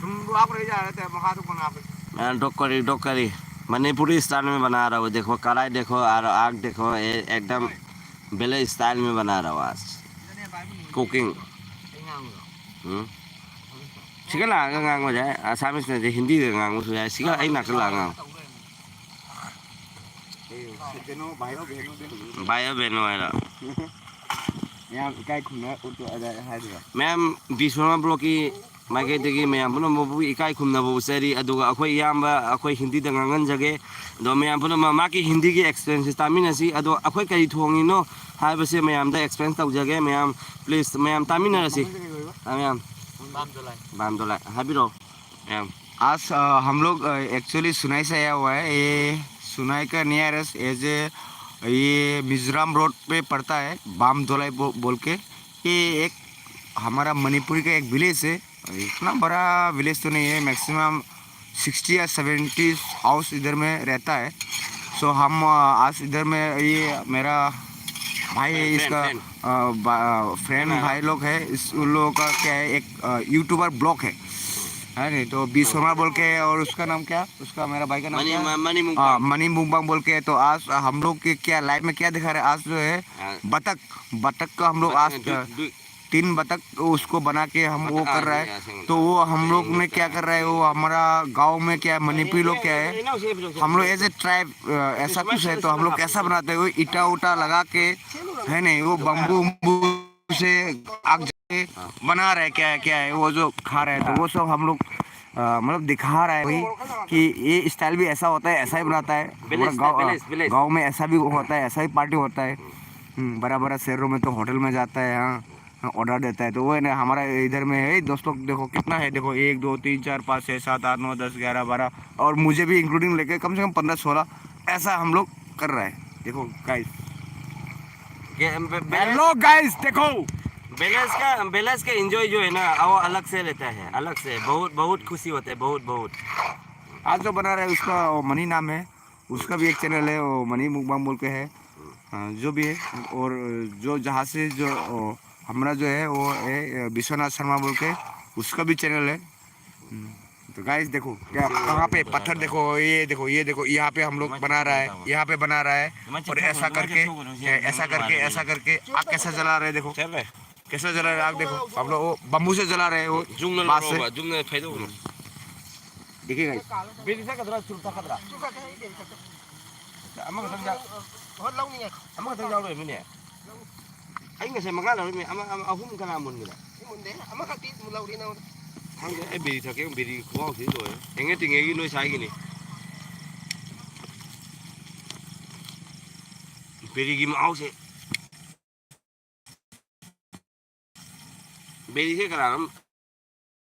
ꯊꯨꯝꯗꯣ ꯍꯥꯞꯈ꯭ꯔꯗꯤ ꯌꯥꯔꯦ, ꯇꯦ, ꯃꯈꯥꯗ ꯀꯣꯟꯅ ꯍꯥꯞꯄꯁꯤ꯫ मैं डोकरी डोकरी मणिपुरी स्टाइल में बना रहा हूँ। देखो, कढ़ाई देखो और आग देखो, ए-, एकदम बेले स्टाइल में बना रहा हूँ आज। कुकिंग। ꯑꯩ ꯉꯥꯡꯕꯗꯣ? ꯎꯝ꯫ ꯁꯤꯒ ꯂꯥꯛꯑꯒ ꯉꯥꯡꯕꯁꯦ ꯑꯁꯥꯃꯤꯁꯅꯗꯤ ꯍꯤꯟꯗꯤꯗ ꯉꯥꯡꯕꯁꯨ ꯌꯥꯏ, ꯁꯤꯒ ꯑꯩ ꯅꯥꯛꯇ ꯂꯥꯛꯑꯒ ꯉꯥꯡꯉꯨ꯫ ꯚꯥꯏ ꯕꯦꯅꯣ ꯍꯥꯏꯔꯣ꯫ ꯃꯌꯥꯝ ꯏꯀꯥꯏ ꯈꯨꯝꯅ ꯎꯠꯂꯣ ꯑꯗ ꯍꯥꯏꯗꯨꯔꯣ? ꯃꯌꯥꯝ ꯕꯤꯁ꯭ꯋꯥ ꯕ꯭ꯂꯣꯛꯀꯤ ꯃꯥꯏꯀꯩꯗꯒꯤ ꯃꯌꯥꯝ ꯄꯨꯝꯅꯃꯛꯄꯨ ꯏꯀꯥꯏ ꯈꯨꯝꯅꯕ ꯎꯠꯆꯔꯤ꯫ ꯑꯗꯨꯒ ꯑꯩꯈꯣꯏ ꯏꯌꯥꯝꯕ ꯑꯩꯈꯣꯏ ꯍꯤꯟꯗꯤꯗ ꯉꯥꯡꯍꯟꯖꯒꯦ꯫ ꯑꯗꯣ ꯃꯌꯥꯝ ꯄꯨꯝꯅꯃꯛ ꯃꯥꯒꯤ ꯍꯤꯟꯗꯤꯒꯤ ꯑꯦꯛꯁꯄꯤꯔꯦꯟꯁꯁꯦ ꯇꯥꯃꯤꯟꯅꯁꯤ꯫ ꯑꯗꯣ ꯑꯩꯈꯣꯏ ꯀꯔꯤ ꯊꯣꯡꯉꯤꯅꯣ ꯍꯥꯏꯕꯁꯦ ꯃꯌꯥꯝꯗ ꯑꯦꯛꯁꯄ꯭ꯂꯦꯟ ꯇꯧꯖꯒꯦ꯫ ꯃꯌꯥꯝ ꯄ꯭ꯂꯤꯖ ꯃꯌꯥꯝ ꯇꯥꯃꯤꯟꯅꯔꯁꯤ꯫ ꯃꯌꯥꯝ ꯕꯥꯝꯗꯣꯂꯥꯏ ꯍꯥꯏꯕꯤꯔꯛꯑꯣ꯫ ꯃꯌꯥꯝ आज अ, हम लोग एक्चुअली सुनाई से आया हुआ है। ये सुनाई का नियरेस्ट एज ए ये मिजोरम रोड पे पड़ता है, बाम दोलाई बो, बोल के। ये एक हमारा मणिपुरी का एक विलेज है। इतना बड़ा विलेज तो नहीं है, मैक्सिमम सिक्सटी या सेवेंटी हाउस इधर में रहता है। सो हम अ, आज इधर में ये मेरा भाई है, इसका फ्रेंड। फ्रेंड भाई लोग है, इस उन लोगों का क्या है, एक यूट्यूबर ब्लॉग है, है नहीं? तो बी शर्मा बोल के, और उसका नाम क्या, उसका मेरा भाई का नाम मनी क्या? म- मनी मुकबांग। हाँ, मनी मुकबांग बोल के। तो आज हम लोग के क्या लाइव में क्या दिखा रहे हैं, आज जो है हाँ। बतख, बतख का हम लोग बतख आज दु- दु- तीन बतख उसको बना के हम वो बतख कर रहा है। ऐसे तो वो हम लोग में क्या कर रहा है, वो हमारा गांव में क्या है, मणिपुरी लोग क्या है, हम लोग एज ए ट्राइब ऐसा कुछ है, तो हम लोग कैसा बनाते हैं, वो ईटा उटा लगा के, है नहीं, वो बम्बू उम्बू से आग जला के बना रहे हैं, क्या है, क्या है, वो जो खा रहे हैं, तो वो सब हम लोग अ, मतलब दिखा रहा है वही कि ये स्टाइल भी ऐसा होता है, ऐसा ही बनाता है। हमारा विलेज गाँव, स्टाइल, विलेज, विलेज। गाँव में ऐसा भी होता है, ऐसा ही पार्टी होता है। हम्म, बड़ा बड़ा शहरों में तो होटल में जाता है, हाँ, हाँ, ऑर्डर देता है। तो वो है ना, हमारा इधर में है, दोस्त लोग देखो कितना है, देखो, एक, दो, तीन, चार, पाँच, छः, सात, आठ, नौ, दस, ग्यारह, बारह, और मुझे भी इंक्लूडिंग लेके कम से कम पन्द्रह सोलह, ऐसा हम लोग कर रहा है। देखो गाइस, हेलो गाइस, देखो, विलेज का, विलेज का एंजॉय जो है ना, वो अलग से रहता है, अलग से। बहुत, बहुत खुशी होता है, बहुत, बहुत। आज जो बना रहा है, उसका वो मनी नाम है, उसका भी एक चैनल है, वो मनी मुकबांग बोल के है। हाँ, जो भी है, और जो जहाँ से जो, वो, हमारा जो है, वो है विश्वनाथ शर्मा बोल के, उसका भी चैनल है। हम्म, तो गाइस, देखो क्या, कहाँ पे पत्थर, देखो, ये देखो, ये देखो, यहाँ पे हम लोग बना रहा है, यहाँ पे बना रहा है, और ऐसा करके, ऐसा करके, ऐसा करके आग कैसा जला रहे हैं, देखो। कैसा जला रहा है, आप देखो, आप लोग वो बम्बू से जला रहे हैं वो, ꯖꯨꯝꯅ बांस से। ꯂꯧꯔꯣꯕ, ꯖꯨꯝꯅ ꯐꯩꯗꯣꯛꯈ꯭ꯔꯣ꯫ देखिए गाइस। ꯕꯤꯔꯤ ꯊꯛꯀꯗ꯭ꯔꯥ, ꯆꯨꯔꯨꯞ ꯊꯛꯀꯗ꯭ꯔꯥ? ꯑꯃꯈꯛꯇꯪ ꯆꯥ-, ꯍꯣꯏ, ꯂꯧꯅꯤꯡꯉꯦ꯫ ꯑꯃꯈꯛꯇꯪ ꯆꯥꯎ ꯂꯣꯏꯔꯝꯃꯤꯅꯦ꯫ ꯑꯩ ꯉꯁꯥꯏ ꯃꯉꯥ ꯂꯧꯔꯝꯃꯤ, ꯑꯃ, ꯑꯃ, ꯑꯍꯨꯝ ꯀꯅꯥ ꯃꯨꯟꯈ꯭ꯔꯦ? ꯑꯩ ꯃꯨꯟꯗꯦ, ꯑꯃꯈꯛꯇꯤ ꯂꯧꯔꯤ ꯅꯉꯣꯟꯗ꯫ ꯈꯪꯗꯦ, ꯑꯩ ꯕꯤꯔꯤ ꯊꯛꯀꯦ, ꯕꯤꯔꯤ ꯈꯨꯍꯥꯎꯁꯤ ꯂꯣꯏꯔꯦ꯫ ꯇꯦꯡꯉꯦ ꯇꯤꯡꯉꯦꯒꯤ ꯅꯣꯏ ꯁꯥꯏꯒꯤꯅꯤ꯫ ꯕꯤꯔꯤꯒꯤ ꯃꯍꯥꯎꯁꯦ꯫ ꯕꯦꯔꯤꯁꯦ ꯀꯅꯥꯅꯣꯝ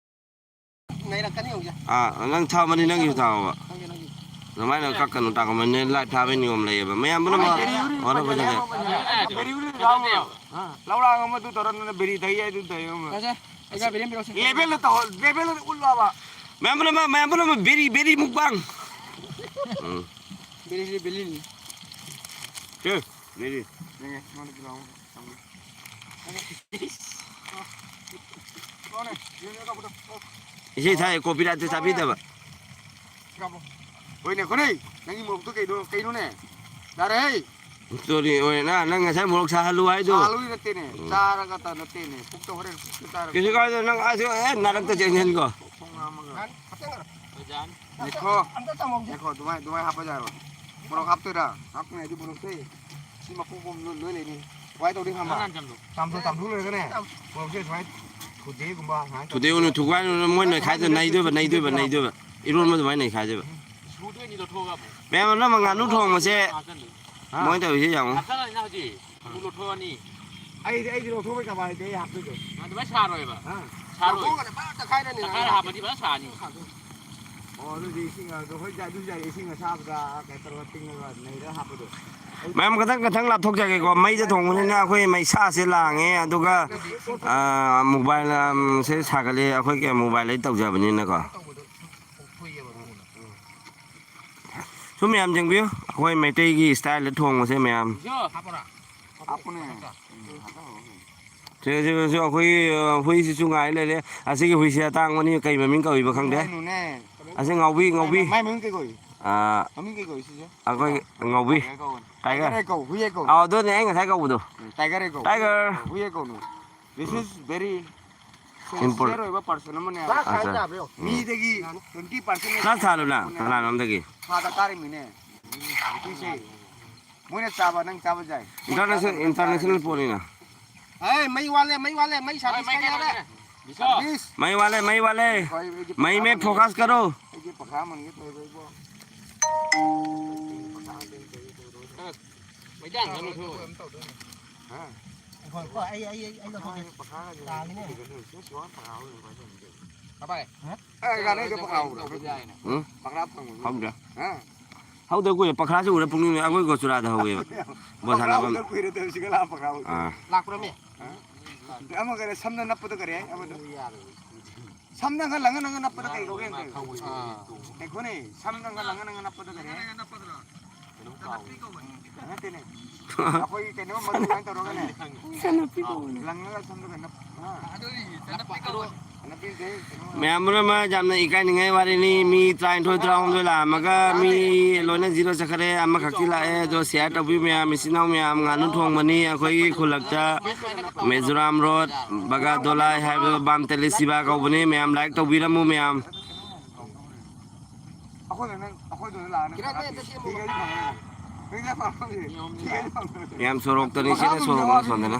ꯅꯩꯔꯛꯀꯅꯤ ꯍꯧꯖꯤꯛ꯫ ꯑꯥ, ꯅꯪ ꯊꯥꯕꯅꯤ, ꯅꯪꯒꯤꯁꯨ ꯊꯥꯎꯕ꯫ ꯅꯪꯒꯤ, ꯅꯪꯒꯤ꯫ ꯑꯗꯨꯃꯥꯏꯅ ꯀꯛꯀꯅꯨ, ꯇꯥꯛꯀꯅꯨ꯫ ꯂꯥꯏꯚ ꯊꯥꯕꯩ ꯅꯤꯌꯣꯝ ꯂꯩꯌꯦꯕ꯫ ꯃꯌꯥꯝ ꯄꯨꯝꯅꯃꯛ ꯕꯦꯔꯤ ꯎꯔꯤ, ꯍꯣꯠꯅꯕ ꯕꯦꯔꯤ ꯆꯠꯂꯦ꯫ ꯎꯔꯤ, ꯕꯦꯔꯤ ꯎꯔꯤ ꯂꯥꯎ꯫ ꯑꯥ, ꯂꯧꯔꯥꯛ ꯑꯃꯗꯨ ꯇꯧꯔ ꯅꯪꯅ ꯕꯦꯔꯤ ꯊꯛꯏ ꯍꯥꯏꯗꯨ ꯇꯧꯏ ꯑꯃ꯫ ꯂꯦꯕꯦꯜꯗ ꯇꯧꯍꯧ-, ꯂꯦꯕꯦꯜꯗ ꯎꯠꯂꯣꯕ꯫ ꯃꯌꯥꯝ ꯄꯨꯝꯅꯃꯛ, ꯃꯌꯥꯝ ꯄꯨꯝꯅꯃꯛ ꯕꯦꯔꯤ, ꯕꯦꯔꯤ ꯃꯨꯛꯕꯥꯡ꯫ ꯎꯝ꯫ ꯕꯦꯔꯤꯁꯤ ꯕꯦꯔꯤꯅꯤ꯫ ꯀꯦ, ꯕꯦꯔꯤ꯫ ꯌꯦꯡꯉꯦ, ꯃꯥꯅ ꯄꯤꯔꯛꯑꯣ꯫ ꯏꯁꯩ ꯊꯥꯏ, copyrightꯇꯨ ꯆꯥꯕꯤꯗꯕ꯫ ꯍꯣꯏꯅꯦ, ꯈꯣꯅꯦ, ꯅꯪꯒꯤ ꯃꯣꯔꯣꯛꯇꯣ ꯀꯩꯅꯣ, ꯀꯩꯅꯣꯅꯦ? ꯌꯥꯔꯦꯍꯦ! Sorry, ꯍꯣꯏ, ꯅ-, ꯅꯪ ꯉꯁꯥꯏ ꯃꯣꯔꯣꯛ ꯁꯥꯍꯜꯂꯨ ꯍꯥꯏꯗꯣ꯫ ꯁꯥꯍꯜꯂꯨꯏ ꯅꯠꯇꯦꯅꯦ, ꯎꯝ꯫ ꯆꯥꯔꯒ ꯇ ꯅꯠꯇꯦꯅꯦ, ꯄꯨꯛꯇ ꯍꯣꯔꯦꯟ ꯄꯨꯛꯇ ꯆꯥꯔꯒ꯫ ꯀꯩꯁꯨ ꯀꯥꯏꯗꯦ, ꯅꯪ ꯑꯁ, ꯑꯦ, ꯅꯔꯛꯇ ꯆꯦꯟꯁꯤꯟꯈꯣ꯫ ꯈꯣꯡ ꯍꯥꯝꯃꯒ꯫ ꯉꯥꯏꯈꯣ꯫ ꯑꯝꯇ ꯆꯥꯝꯍꯧꯁꯦ꯫ ꯉꯥꯏꯈꯣ, ꯑꯗꯨꯃꯥꯏ-, ꯑꯗꯨꯃꯥꯏ ꯍꯥꯞꯄ ꯌꯥꯔꯣꯏ꯫ ꯃꯣꯔꯣꯛ ꯍꯥꯞꯇꯣꯏꯔꯥ? ꯍꯥꯞꯀꯅꯤ ꯍꯥꯏꯗꯤ ꯃꯣꯔꯣꯛꯁꯦ꯫ ꯁꯤ ꯃꯀꯨ ꯄꯣꯝ ꯂꯣꯏ, ꯂꯣꯏ ꯂꯩꯅꯤ꯫ ꯀꯃꯥꯏ ꯇꯧꯅꯤ ꯈꯪꯕ꯭ꯔꯥ? ꯆꯥꯝꯊꯣꯛ, ꯆꯥꯝꯊꯣꯛ ꯂꯣꯏꯔꯒꯅꯦ, ꯃꯣꯔꯣꯛꯁꯦ ꯁꯨꯃꯥꯏ ꯊꯨꯗꯦꯛꯑꯒꯨꯝꯕ, ꯁꯨꯃꯥꯏ ꯊꯨꯗꯦꯛꯎꯅꯨ, ꯊꯨꯒꯥꯏꯅꯨ, ꯃꯣꯏ ꯅꯩꯈꯥꯏꯗꯣ ꯅꯩꯗꯣꯏꯕ, ꯅꯩꯗꯣꯏꯕ, ꯅꯩꯗꯣꯏꯕ꯫ ꯏꯔꯣꯟꯕ ꯑꯗꯨꯃꯥꯏꯅ ꯅꯩꯈꯥꯏꯗꯣꯏꯕ꯫ ꯁꯨꯗꯣꯏꯅꯤ ꯂꯧꯊꯣꯛꯑꯒ ꯑꯃꯨꯛ꯫ ꯃꯌꯥꯝ ꯑꯃ ꯉꯥꯅꯨ ꯊꯣꯡꯕꯁꯦ꯫ ꯍꯥ? ꯃꯣꯏ ꯇꯧꯔꯤꯁꯦ ꯌꯦꯡꯉꯣ꯫ ꯍꯥꯞꯆꯜꯂꯅꯤꯅ ꯍꯧꯖꯤꯛ꯫ ꯑꯃꯨꯛ ꯂꯧꯊꯣꯛꯑꯅꯤ꯫ ꯑꯩꯗꯤ, ꯑꯩꯗꯤ ꯂꯧꯊꯣꯛꯄꯩ ꯀꯃꯥꯏꯅ ꯑꯩ ꯍꯥꯞꯇꯣꯏꯗꯣ? ꯑꯗꯨꯃꯥꯏꯅ ꯁꯥꯔꯣꯏꯕ꯫ ꯍꯥ? ꯁꯥꯔꯣꯏ꯫ ꯂꯧꯊꯣꯛꯑꯒꯅꯦ ꯐꯖꯅ ꯇꯛꯈꯥꯏꯔꯅꯤ ꯇꯛꯈꯥꯏꯔ ꯅꯪ꯫ ꯍꯥꯞꯄꯗꯤ ꯐꯖꯅ ꯁꯥꯅꯤ꯫ ꯑꯣ, ꯑꯗꯨꯗꯤ ꯏꯁꯤꯡ, ꯑꯗꯨ ꯍꯣꯏ, ꯑꯗꯨꯁꯨ ꯌꯥꯏ, ꯏꯁꯤꯡ ꯑꯁꯥꯕꯗ ꯀꯩꯅꯣ ꯇꯧꯔꯒ ꯇꯤꯡꯉꯒ ꯅꯩꯔꯒ ꯍꯥꯞꯄꯗꯣ꯫ ꯃꯌꯥꯝ ꯈꯤꯇꯪ, ꯈꯤꯇꯪ ꯂꯥꯞꯊꯣꯛꯆꯒꯦꯀꯣ꯫ ꯃꯩꯗ ꯊꯣꯡꯕꯅꯤꯅ ꯑꯩꯈꯣꯏ ꯃꯩꯁꯥꯁꯦ ꯂꯥꯡꯉꯦ, ꯑꯗꯨꯒ, ꯑꯥ, mobile, ꯑꯝ, ꯁꯦ ꯁꯥꯒꯠꯂꯦ꯫ ꯑꯩꯈꯣꯏꯒꯤ mobileꯗꯩ ꯇꯧꯖꯕꯅꯤꯅꯀꯣ꯫ ꯁꯨꯝ ꯃꯌꯥꯝ ꯌꯦꯡꯕꯤꯌꯨ, ꯑꯩꯈꯣꯏ ꯃꯩꯇꯩꯒꯤ styleꯗ ꯊꯣꯡꯕꯁꯦ ꯃꯌꯥꯝ꯫ ꯍꯥꯞꯄꯅꯦ꯫ ꯁꯦ, ꯁꯦ, ꯁꯦ, ꯑꯩꯈꯣꯏꯒꯤ, ꯑ, ꯍꯨꯏꯁꯤꯁꯨ ꯉꯥꯏ ꯂꯩꯔꯦ꯫ ꯑꯁꯤꯒꯤ ꯍꯨꯏꯁꯦ ꯑꯇꯥꯡꯕꯅꯤ, ꯀꯩ ꯃꯃꯤꯡ ꯀꯧꯏꯕ ꯈꯪꯗꯦ꯫ ꯀꯩꯅꯣꯅꯦ꯫ ꯑꯁꯤ ꯉꯥꯎꯕꯤ, ꯉꯥꯎꯕꯤ꯫ ꯃꯥꯏ ꯃꯃꯤꯡ ꯀꯩ ꯀꯧꯏ? ꯑ, ꯃꯃꯤꯡ ꯀꯩ ꯀꯧꯏ ꯁꯤꯁꯦ? ꯑꯩꯈꯣꯏ ꯉꯥꯎꯕꯤ꯫ Tiger ꯀꯧꯕꯅꯦ꯫ Tiger꯫ Tiger ꯀꯧ, ꯍꯨꯏ ꯀꯧ꯫ ꯑꯧ, ꯑꯗꯨꯅꯦ ꯑꯩ ꯉꯁꯥꯏ ꯀꯧꯕꯗꯣ꯫ ꯎꯝ, tiger ꯀꯧ꯫ Tiger꯫ ꯍꯨꯏ ꯀꯧꯅꯨ꯫ This is very sincere ꯑꯣꯏꯕ ꯄꯥꯔꯁꯟ ꯑꯃꯅꯦ꯫ ꯑꯠꯆꯥ꯫ ꯃꯤꯗꯒꯤ ꯇ꯭ꯋꯦꯟꯇꯤ ꯄꯥꯔꯁꯦꯟ ꯈꯔ ꯊꯥꯜꯂꯨꯅ ꯀꯅꯥꯅꯣꯝꯗꯒꯤ꯫ ꯊꯥꯗ ꯀꯥꯔꯤꯃꯤꯅꯦ꯫ ꯅꯨꯄꯤꯁꯦ ꯃꯣꯏꯅ ꯆꯥꯕ ꯅꯪ ꯆꯥꯕ ꯌꯥꯏ꯫ ꯏꯟꯇꯔꯅꯦꯁꯅꯦꯜ, ꯏꯟꯇꯔꯅꯦꯁꯅꯦꯜ ꯄꯣꯠꯅꯤꯅ꯫ ꯑꯦ, ꯃꯩ ꯋꯥꯠꯂꯦ, ꯃꯩ ꯋꯥꯠꯂꯦ, ꯃꯩ ꯁꯥꯔꯚꯤꯁ ꯀꯥꯏ ꯌꯥꯔꯦ? ꯁꯥꯔꯚꯤꯁ꯫ ꯃꯩ ꯋꯥꯠꯂꯦ, ꯃꯩ ꯋꯥꯠꯂꯦ꯫ ꯃꯩ ꯃꯦ ꯐꯣꯀꯁ ꯀꯔꯣ꯫ ꯑꯩꯒꯤ ꯄꯈꯥ ꯃꯟꯒꯦ ꯇꯧꯔꯤꯕ ꯏꯕꯣ꯫ ꯃꯩꯇꯥꯟ ꯈꯔ ꯂꯧꯊꯣꯛꯑꯣ꯫ ꯍꯥ? ꯉꯥꯏꯈꯣ, ꯑꯩ, ꯑꯩ, ꯑꯩ, ꯑꯩ ꯂꯧꯊꯣꯛꯀꯦ꯫ ꯄꯈꯥ ꯇꯥꯒꯤꯅꯦ꯫ ꯁꯤ ꯁꯤꯋꯥ ꯄꯈꯥ ꯍꯧꯔꯦ, ꯀꯃꯥꯏ ꯇꯧꯅꯤ? ꯀꯃꯥꯏ? ꯑꯦ, ꯒꯥꯔꯤꯗ ꯄꯈꯥ ꯍꯧꯕ꯭ꯔꯥ? ꯇꯧꯕ ꯌꯥꯏꯅ꯫ ꯎꯝ? ꯄꯈꯥ ꯐꯪꯕꯅꯤ꯫ ꯈꯪꯗꯦ꯫ ꯍꯥ? ꯍꯧꯗ ꯀꯨꯏꯔꯦ, ꯄꯈꯥꯁꯦ ꯎꯔꯦ ꯄꯨꯛꯅꯤꯡ ꯑꯩꯈꯣꯏ ꯒꯣꯆꯨꯔꯥꯗ ꯍꯧꯋꯦꯕ꯫ ꯕꯣꯜ ꯄꯈꯥ ꯁꯥꯟꯅꯐꯝ꯫ ꯎꯗ ꯀꯨꯏꯔꯦ ꯇꯧꯔꯤꯁꯤꯒ ꯂꯥ ꯄꯈꯥ ꯎꯗ꯫ ꯑꯥ꯫ ꯂꯥꯛꯄ꯭ꯔꯃꯤ? ꯍꯥ? ꯑꯃ ꯀꯔꯤ ꯁꯝꯅ ꯅꯞꯄꯗꯣ ꯀꯔꯤ ꯍꯥꯏ ꯑꯃꯗꯣ? ꯁꯝꯅ ꯈꯔ ꯂꯪꯉ ꯂꯪꯉ ꯅꯞꯄꯗꯣ ꯀꯔꯤ ꯀꯧꯒꯦ ꯑꯝꯇ? ꯑꯥ꯫ ꯉꯥꯏꯈꯣꯅꯦ, ꯁꯝꯅ ꯈꯔ ꯂꯪꯉ ꯂꯪꯉ ꯅꯞꯄꯗꯣ ꯀꯔꯤ ꯍꯥꯏ? ꯅꯠꯇꯦꯅꯦ꯫ ꯑꯩꯈꯣꯏ ꯀꯩꯅꯣ ꯃꯔꯨ ꯑꯗꯨꯃꯥꯏꯅ ꯇꯧꯔꯒꯅꯦ꯫ ꯆꯅꯞꯄꯤ ꯀꯧꯕꯅꯦ꯫ ꯂꯪꯉꯒ ꯁꯝꯗꯒ ꯅꯞ-, ꯍꯥ? ꯆꯅꯞꯄꯤ ꯀꯧꯕꯅꯦ꯫ ꯆꯅꯞꯄꯤꯁꯦ ꯀꯩꯅꯣ ꯃꯌꯥꯝ ꯄꯨꯝꯅꯃꯛ ꯌꯥꯝꯅ ꯏꯀꯥꯏꯅꯤꯡꯉꯥꯏ ꯋꯥꯔꯤꯅꯤ꯫ ꯃꯤ ꯇꯔꯥꯅꯤꯊꯣꯏ, ꯇꯔꯥꯍꯨꯝꯗꯣꯏ ꯂꯥꯛꯑꯝꯃꯒ ꯃꯤ ꯂꯣꯏꯅ ꯖꯤꯔꯣ ꯆꯠꯈ꯭ꯔꯦ꯫ ꯑꯃꯈꯛꯇꯤ ꯂꯥꯛꯑꯦ꯫ ꯑꯗꯣ ꯁꯤꯌꯥꯔ ꯇꯧꯕꯤꯌꯨ ꯃꯌꯥꯝ, ꯏꯆꯤꯟ ꯏꯅꯥꯎ ꯃꯌꯥꯝ꯫ ꯉꯥꯅꯨ ꯊꯣꯡꯕꯅꯤ ꯑꯩꯈꯣꯏꯒꯤ ꯈꯨꯜꯂꯛꯇ, ꯃꯤꯖꯣꯔꯥꯝ ꯔꯣꯗ, ꯕꯒꯥꯗꯣꯂꯥꯏ ꯍꯥꯏꯕ ꯕꯥꯝ ꯇꯦꯂꯤꯁꯤꯕꯥ ꯀꯧꯕꯅꯤ꯫ ꯃꯌꯥꯝ ꯂꯥꯏꯛ ꯇꯧꯕꯤꯔꯝꯃꯨ ꯃꯌꯥꯝ꯫ ꯑꯩꯈꯣꯏꯗ ꯅꯪ, ꯑꯩꯈꯣꯏꯗ ꯂꯥꯛꯑ ꯅꯪ ꯀꯤꯔꯥꯏ ꯃꯩ ꯑꯝꯇ ꯁꯦꯝꯃꯨ꯫ ꯊꯤꯒꯗꯤ ꯐꯪꯉꯔꯣꯏ꯫ ꯊꯤꯒꯗꯤ ꯐꯪꯉꯔꯣꯏ꯫ ꯃꯌꯥꯝ ꯁꯣꯔꯣꯛꯇꯅꯤ, ꯁꯤꯅ ꯁꯣꯔꯣꯛꯅꯤ, ꯁꯣꯝꯗꯅ꯫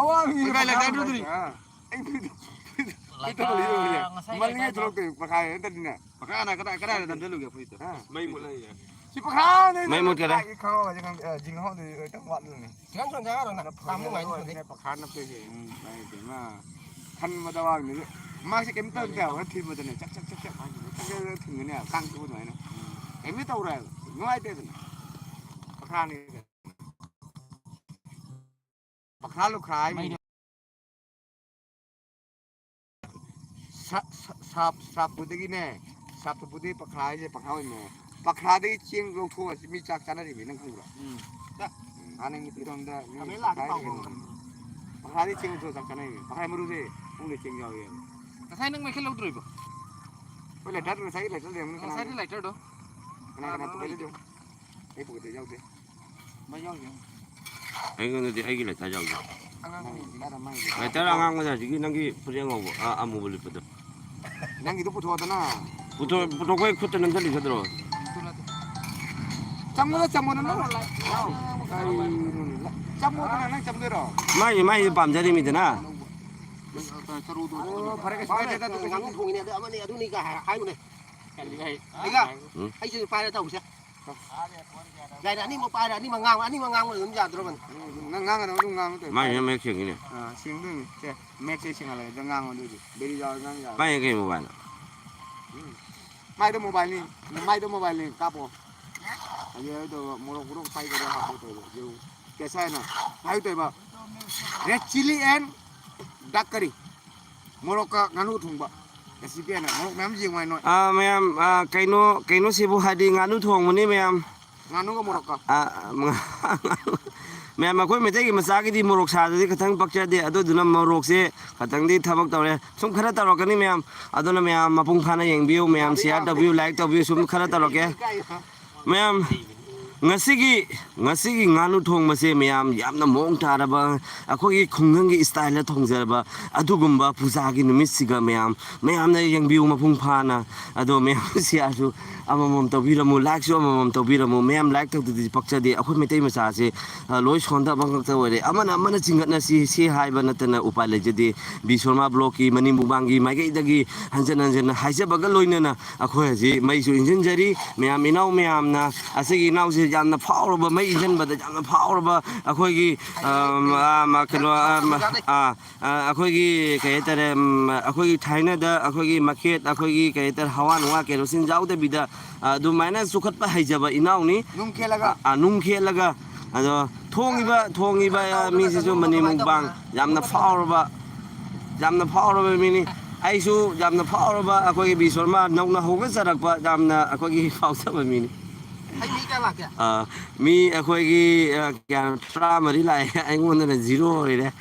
ꯑꯋꯥꯡꯕꯤ ꯀꯥꯏ ꯂꯩꯀꯥꯏꯗꯨꯗꯅꯤ? ꯑꯥ꯫ ꯑꯩ ꯐꯨꯔꯤꯠꯇꯣ, ꯐꯨꯔꯤꯠꯇꯣ, ꯐꯨꯔꯤꯠꯇꯣ ꯂꯩꯔꯣꯏꯌꯦ꯫ ꯂꯩꯀꯥꯏ ꯃꯅꯤꯡꯒꯤ ꯉꯁꯥꯏ ꯊꯣꯛꯂꯛꯇꯣꯏ ꯃꯈꯥ ꯍꯦꯛꯇꯅꯤꯅꯦ꯫ ꯃꯈꯥ ꯀꯗꯥꯏ, ꯀꯗꯥꯏꯗ ꯅꯝꯖꯜꯂꯨꯒꯦ ꯐꯨꯔꯤꯠꯇꯣ? ꯍꯥ? ꯃꯩ ꯃꯨꯠꯂꯛꯏꯌꯦ꯫ ꯁꯤ ꯃꯈꯥꯗ ꯃꯩ ꯃꯨꯠꯈꯔꯦ꯫ ꯂꯥꯛꯏ ꯈꯪꯍꯧꯔꯗꯤ ꯈꯪꯗꯦ, ꯑ, ꯖꯤꯡ ꯍꯧꯗꯣꯏ ꯈꯤꯇꯪ ꯋꯥꯠꯂꯤꯅꯦ꯫ ꯈꯤꯇꯪ ꯆꯣꯟꯊꯔꯣ ꯅꯪ꯫ ꯐꯝꯃꯨ ꯍꯥꯏꯅ ꯐꯖꯩ꯫ ꯄꯈꯥ ꯅꯞꯄꯦꯍꯦ꯫ ꯎꯝ, ꯂꯥꯛꯏ ꯏꯕꯦꯝꯃ꯫ ꯈꯟꯕꯗ ꯋꯥꯕꯅꯤ꯫ ꯃꯥꯁꯦ ꯀꯩꯝ ꯇꯧꯗꯦ ꯍꯥꯏꯕ, ꯊꯤꯟꯕꯗꯅꯦ ꯆꯛ ꯆꯛ ꯆꯛ ꯆꯛ ꯍꯥꯏꯁꯤꯅꯦ, ꯆꯛ ꯆꯛ ꯆꯛ ꯊꯤꯟꯒꯅꯤ ꯍꯥꯏꯕ, ꯀꯥꯡ ꯆꯤꯛꯄ ꯑꯗꯨꯃꯥꯏꯅ꯫ ꯀꯩꯝꯇ ꯇꯧꯔꯣꯏ ꯍꯥꯏꯕ, ꯅꯨꯡꯉꯥꯏꯇꯦꯗꯅ꯫ ꯄꯈꯥ ꯂꯨꯈ꯭ꯔꯥ ꯍꯥꯏꯃꯤꯅꯦ꯫ ꯁꯥ-, ꯁꯥ-, ꯁꯥꯞ-, ꯁꯥꯞꯄꯨꯗꯒꯤꯅꯦ, ꯁꯥꯞꯄꯨꯗꯒꯤ ꯄꯈ꯭ꯔꯥ ꯍꯥꯏꯁꯦ ꯄꯈ꯭ꯔꯥ ꯑꯣꯏꯅ, ꯄꯈ꯭ꯔꯥꯗꯒꯤ ꯆꯦꯡ ꯂꯧꯊꯣꯛꯑꯁꯤ ꯃꯤ ꯆꯥꯛ ꯆꯥꯅꯔꯤꯕꯅꯤ, ꯅꯪ ꯈꯪꯕ꯭ꯔꯥ? ꯎꯝ꯫ ꯎꯝ, ꯍꯥꯟꯅꯒꯤ ꯐꯤꯕꯝꯗ ꯃꯤ ꯈꯥꯃꯦꯟ ꯂꯥꯛꯀꯦ ꯄꯈ꯭ꯔꯥ ꯇꯧꯕ꯫ ꯍꯥꯏꯔꯒꯅꯤ꯫ ꯄꯈ꯭ꯔꯥꯗꯒꯤ ꯆꯦꯡ ꯂꯧꯊꯣꯛꯑ ꯆꯥꯛ ꯆꯥꯅꯔꯤꯕꯅꯤ꯫ ꯄꯈ꯭ꯔꯥ ꯃꯔꯨꯁꯦ ꯄꯨꯡꯗ ꯆꯦꯡ ꯌꯥꯎꯋꯦ꯫ ꯉꯁꯥꯏ ꯅꯪ ꯃꯩꯈꯦꯠ ꯂꯧꯗ꯭ꯔꯤꯕꯣ? ꯑꯩꯈꯣꯏ ꯂꯥꯏꯇꯔ, ꯉꯁꯥꯏꯒꯤ ꯂꯥꯏꯇꯔ ꯂꯩꯔꯝꯒꯅꯤ꯫ ꯉꯁꯥꯏꯒꯤ ꯀꯅꯥꯅꯣ? ꯂꯥꯏꯇꯔꯗꯣ꯫ ꯀꯅꯥ ꯀꯅꯥ ꯑꯥ, ꯄꯨꯈꯠꯂꯤꯅꯣ? ꯑꯩ ꯄꯨꯈꯠꯇꯦ, ꯌꯥꯎꯗꯦ꯫ ꯃꯩ ꯌꯥꯎꯗꯦ꯫ ꯑꯩꯉꯣꯟꯗꯗꯤ ꯑꯩꯒꯤ ꯂꯥꯏꯇꯔ ꯌꯥꯎꯗꯦ꯫ ꯑꯉꯥꯡꯕꯅꯤ ꯍꯧꯖꯤꯛ꯫ ꯂꯥꯏꯇꯔ ꯑꯉꯥꯡꯕꯗ ꯍꯧꯖꯤꯛꯀꯤ ꯅꯪꯒꯤ ꯐꯨꯔꯤꯠ ꯑꯉꯧꯕ, ꯑ, ꯑꯃꯨꯕ ꯂꯤꯠꯄꯗꯣ꯫ ꯅꯪꯒꯤꯗꯣ ꯄꯨꯊꯣꯛꯑꯗꯅ꯫ ꯄꯨꯊꯣꯛ-, ꯄꯨꯊꯣꯛꯄꯩ ꯈꯨꯠꯇ ꯅꯝꯁꯤꯜꯂꯤꯒꯗ꯭ꯔꯣ? ꯆꯪꯉꯣꯗ, ꯆꯪꯉꯣꯗ, ꯅꯪ꯫ ꯀꯔꯤꯅꯣꯅꯦ? ꯆꯪꯉꯣꯗꯅ, ꯅꯪ ꯆꯪꯗꯣꯏꯔꯣ? ꯃꯥꯏꯁꯦ, ꯃꯥꯏꯁꯦ ꯄꯥꯝꯖꯔꯤꯃꯤꯗꯅ꯫ ꯆꯔꯨꯗꯣ꯫ ꯑꯣ, ꯐꯔꯦ, ꯀꯩꯁꯨ ꯀꯥꯏꯗꯦꯗ, ꯑꯗꯨ ꯀꯩꯁꯨ ꯉꯥꯅꯨ ꯀꯥꯏꯗꯦ꯫ ꯊꯣꯡꯉꯤꯅꯦ ꯑꯗꯨ ꯑꯃꯅꯤ ꯑꯗꯨꯅꯤꯒ ꯍꯥꯏꯔ ꯍꯥꯏꯌꯨꯅꯦ꯫ ꯑꯩꯒ꯫ ꯎꯝ꯫ ꯑꯩꯁꯨ ꯄꯥꯏꯔ ꯇꯧꯁꯦ꯫ ꯌꯥꯏꯅꯦ, ꯑꯅꯤꯃꯛ ꯄꯥꯏꯔ ꯑꯅꯤꯃꯛ ꯉꯥꯡꯕ, ꯑꯅꯤꯃꯛ ꯉꯥꯡꯕ ꯑꯗꯨꯝ ꯌꯥꯗ꯭ꯔꯣꯕꯅꯤ꯫ ꯎꯝ, ꯅꯪ ꯉꯥꯡꯒꯗꯕ ꯑꯗꯨꯝ ꯉꯥꯡꯉꯨ ꯇꯧ꯫ ꯃꯥꯏꯁꯦ ꯃꯌꯦꯛ ꯁꯦꯡꯉꯤꯅꯦ꯫ ꯑꯥ, ꯁꯦꯡꯗꯣꯏꯅꯤ꯫ ꯁꯦ, ꯃꯌꯦꯛꯁꯦ ꯁꯦꯡꯍꯜꯂꯒꯦ, ꯑꯗꯨ ꯉꯥꯡꯉꯣ ꯑꯗꯨꯗꯤ꯫ ꯕꯦꯔꯤ ꯌꯥꯎꯔ ꯉꯥꯡ ꯌꯥꯔꯣꯏ꯫ ꯃꯥꯏꯁꯦ ꯀꯩ ꯃꯣꯕꯥꯏꯜꯅꯣ? ꯃꯥꯏꯗꯣ ꯃꯣꯕꯥꯏꯜꯅꯤ꯫ ꯃꯥꯏꯗꯣ ꯃꯣꯕꯥꯏꯜꯅꯤ꯫ ꯀꯥꯞꯄꯣ꯫ ꯍꯧꯖꯤꯛ ꯍꯥꯏꯗꯣ ꯃꯣꯔꯣꯛ ꯃꯣꯔꯣꯛ ꯄꯥꯏꯒꯗꯕ ꯍꯥꯞꯄꯣ ꯇꯧꯕ꯫ ꯌꯦꯡꯉꯨ꯫ ꯀꯦꯁꯥꯏꯅ ꯍꯥꯏꯗꯣꯏꯕ꯫ Red chilli and dark curry꯫ ꯃꯣꯔꯣꯛꯀ ꯉꯥꯅꯨ ꯊꯣꯡꯕ꯫ ꯔꯦꯁꯤꯄꯤ ꯍꯥꯏꯅ ꯃꯣꯔꯣꯛ ꯃꯌꯥꯝ ꯌꯦꯡꯉꯨ ꯍꯥꯏ ꯅꯣꯏ꯫ ꯑꯥ, ꯃꯌꯥꯝ, ꯑꯥ, ꯀꯩꯅꯣ, ꯀꯩꯅꯣꯁꯤꯕꯨ ꯍꯥꯏꯗꯤ ꯉꯥꯅꯨ ꯊꯣꯡꯕꯅꯤ, ꯃꯌꯥꯝ꯫ ꯉꯥꯅꯨꯒ ꯃꯣꯔꯣꯛꯀ꯫ ꯑꯥ, ꯃꯌꯥꯝ, ꯑꯩꯈꯣꯏ ꯃꯩꯇꯩꯒꯤ ꯃꯆꯥꯒꯤꯗꯤ ꯃꯣꯔꯣꯛ ꯁꯥꯗ꯭ꯔꯗꯤ ꯈꯤꯇꯪ ꯄꯛꯆꯗꯦ, ꯑꯗꯨꯗꯨꯅ ꯃꯣꯔꯣꯛꯁꯦ ꯈꯤꯇꯪꯗꯤ ꯊꯕꯛ ꯇꯧꯔꯦ꯫ ꯁꯨꯝ ꯈꯔ ꯇꯧꯔꯛꯀꯅꯤ, ꯃꯌꯥꯝ꯫ ꯑꯗꯨꯅ ꯃꯌꯥꯝ ꯃꯄꯨꯡ ꯐꯥꯅ ꯌꯦꯡꯕꯤꯌꯨ, ꯃꯌꯥꯝ share ꯇꯧꯕꯤꯌꯨ, like ꯇꯧꯕꯤꯌꯨ, ꯁꯨꯝ ꯈꯔ ꯇꯧꯔꯛꯀꯦ꯫ ꯃꯌꯥꯝ, ꯉꯁꯤꯒꯤ, ꯉꯁꯤꯒꯤ ꯉꯥꯅꯨ ꯊꯣꯡꯕꯁꯦ, ꯃꯌꯥꯝ, ꯌꯥꯝꯅ ꯃꯑꯣꯡ ꯇꯥꯔꯕ, ꯑꯩꯈꯣꯏꯒꯤ ꯈꯨꯡꯒꯪꯒꯤ style ꯊꯣꯡꯖꯔꯕ ꯑꯗꯨꯒꯨꯝꯕ ꯄꯨꯖꯥꯒꯤ ꯅꯨꯃꯤꯠꯁꯤꯒ, ꯃꯌꯥꯝ, ꯃꯌꯥꯝꯅ ꯌꯦꯡꯕꯤꯌꯨ ꯃꯄꯨꯡ ꯐꯥꯅ꯫ ꯑꯗꯣ ꯃꯌꯥꯝ shareꯁꯨ ꯑꯃꯃꯝ ꯇꯧꯕꯤꯔꯝꯃꯨ, likeꯁꯨ ꯑꯃꯃꯝ ꯇꯧꯕꯤꯔꯝꯃꯨ꯫ ꯃꯌꯥꯝ like ꯇꯧꯗꯗꯤ ꯄꯛꯆꯗꯦ꯫ ꯑꯩꯈꯣꯏ ꯃꯩꯇꯩ ꯃꯆꯥꯁꯦ, ꯑ, ꯂꯣꯏ ꯁꯣꯟꯊꯕ ꯉꯛꯇ ꯑꯣꯏꯔꯦ꯫ ꯑꯃꯅ ꯑꯃꯅ ꯆꯤꯡꯈꯠꯅꯁꯤ ꯁꯤ ꯍꯥꯏꯕ ꯅꯠꯇꯅ ꯎꯄꯥꯏ ꯂꯩꯖꯗꯦ꯫ ꯕꯤ ꯁꯣꯔꯃꯥ vlogꯀꯤ ꯃꯅꯤꯡ ꯃꯨꯛꯕꯥꯡꯒꯤ ꯃꯥꯏꯀꯩꯗꯒꯤ ꯍꯟꯖꯟ ꯍꯟꯖꯟꯅ ꯍꯥꯏꯖꯕꯒ ꯂꯣꯏꯅꯅ ꯑꯩꯈꯣꯏ ꯍꯧꯖꯤꯛ ꯃꯩꯁꯨ ꯏꯟꯖꯤꯟꯖꯔꯤ꯫ ꯃꯌꯥꯝ, ꯏꯅꯥꯎ ꯃꯌꯥꯝꯅ, ꯑꯁꯤꯒꯤ ꯏꯅꯥꯎꯁꯦ ꯌꯥꯝꯅ ꯐꯥꯎꯔꯕ, ꯃꯩ ꯏꯟꯖꯟꯕꯗ ꯌꯥꯝꯅ ꯐꯥꯎꯔꯕ ꯑꯩꯈꯣꯏꯒꯤ, ꯑ, ꯑ, ꯃ-, ꯀꯩꯅꯣ, ꯑ, ꯃ-, ꯑ, ꯑ, ꯑꯩꯈꯣꯏꯒꯤ ꯀꯩ ꯍꯥꯏꯇꯥꯔꯦ, ꯎꯝ, ꯑꯩꯈꯣꯏꯒꯤ ꯊꯥꯏꯅꯗ ꯑꯩꯈꯣꯏꯒꯤ ꯃꯩꯈꯦꯠ, ꯑꯩꯈꯣꯏꯒꯤ ꯀꯩ ꯍꯥꯏꯇꯥꯔꯦ, ꯍꯋꯥ ꯅꯨꯡꯋꯥ ꯀꯦꯔꯣꯁꯤꯟ ꯌꯥꯎꯗꯕꯤꯗ, ꯑ, ꯑꯗꯨꯃꯥꯏꯅ ꯆꯨꯈꯠꯄ ꯍꯩꯖꯕ ꯏꯅꯥꯎꯅꯤ꯫ ꯅꯨꯡ ꯈꯦꯠꯂꯒ꯫ ꯑ, ꯑ, ꯅꯨꯡ ꯈꯦꯠꯂꯒ, ꯑꯗꯣ ꯊꯣꯡꯉꯤꯕ, ꯊꯣꯡꯉꯤꯕ, ꯑ, ꯃꯤꯁꯤꯁꯨ ꯃꯅꯤ ꯃꯨꯛꯕꯥꯡ ꯌꯥꯝꯅ ꯐꯥꯎꯔꯕ, ꯌꯥꯝꯅ ꯐꯥꯎꯔꯕ ꯃꯤꯅꯤ꯫ ꯑꯩꯁꯨ ꯌꯥꯝꯅ ꯐꯥꯎꯔꯕ ꯑꯩꯈꯣꯏꯒꯤ ꯕꯤ ꯁꯣꯔꯃꯥ ꯅꯧꯅ ꯍꯧꯒꯠꯆꯔꯛꯄ ꯌꯥꯝꯅ ꯑꯩꯈꯣꯏꯒꯤ ꯐꯥꯎꯖꯕ ꯃꯤꯅꯤ꯫ ꯑꯩ ꯃꯤ ꯀꯌꯥ ꯂꯥꯛꯀꯦ? ꯑ, ꯃꯤ ꯑꯩꯈꯣꯏꯒꯤ, ꯑ, ꯀꯌꯥꯅꯣ, ꯇꯔꯥꯃꯔꯤ ꯂꯥꯛꯑꯦ꯫ ꯑꯩꯉꯣꯟꯗꯅ zero ꯑꯣꯏꯔꯦ꯫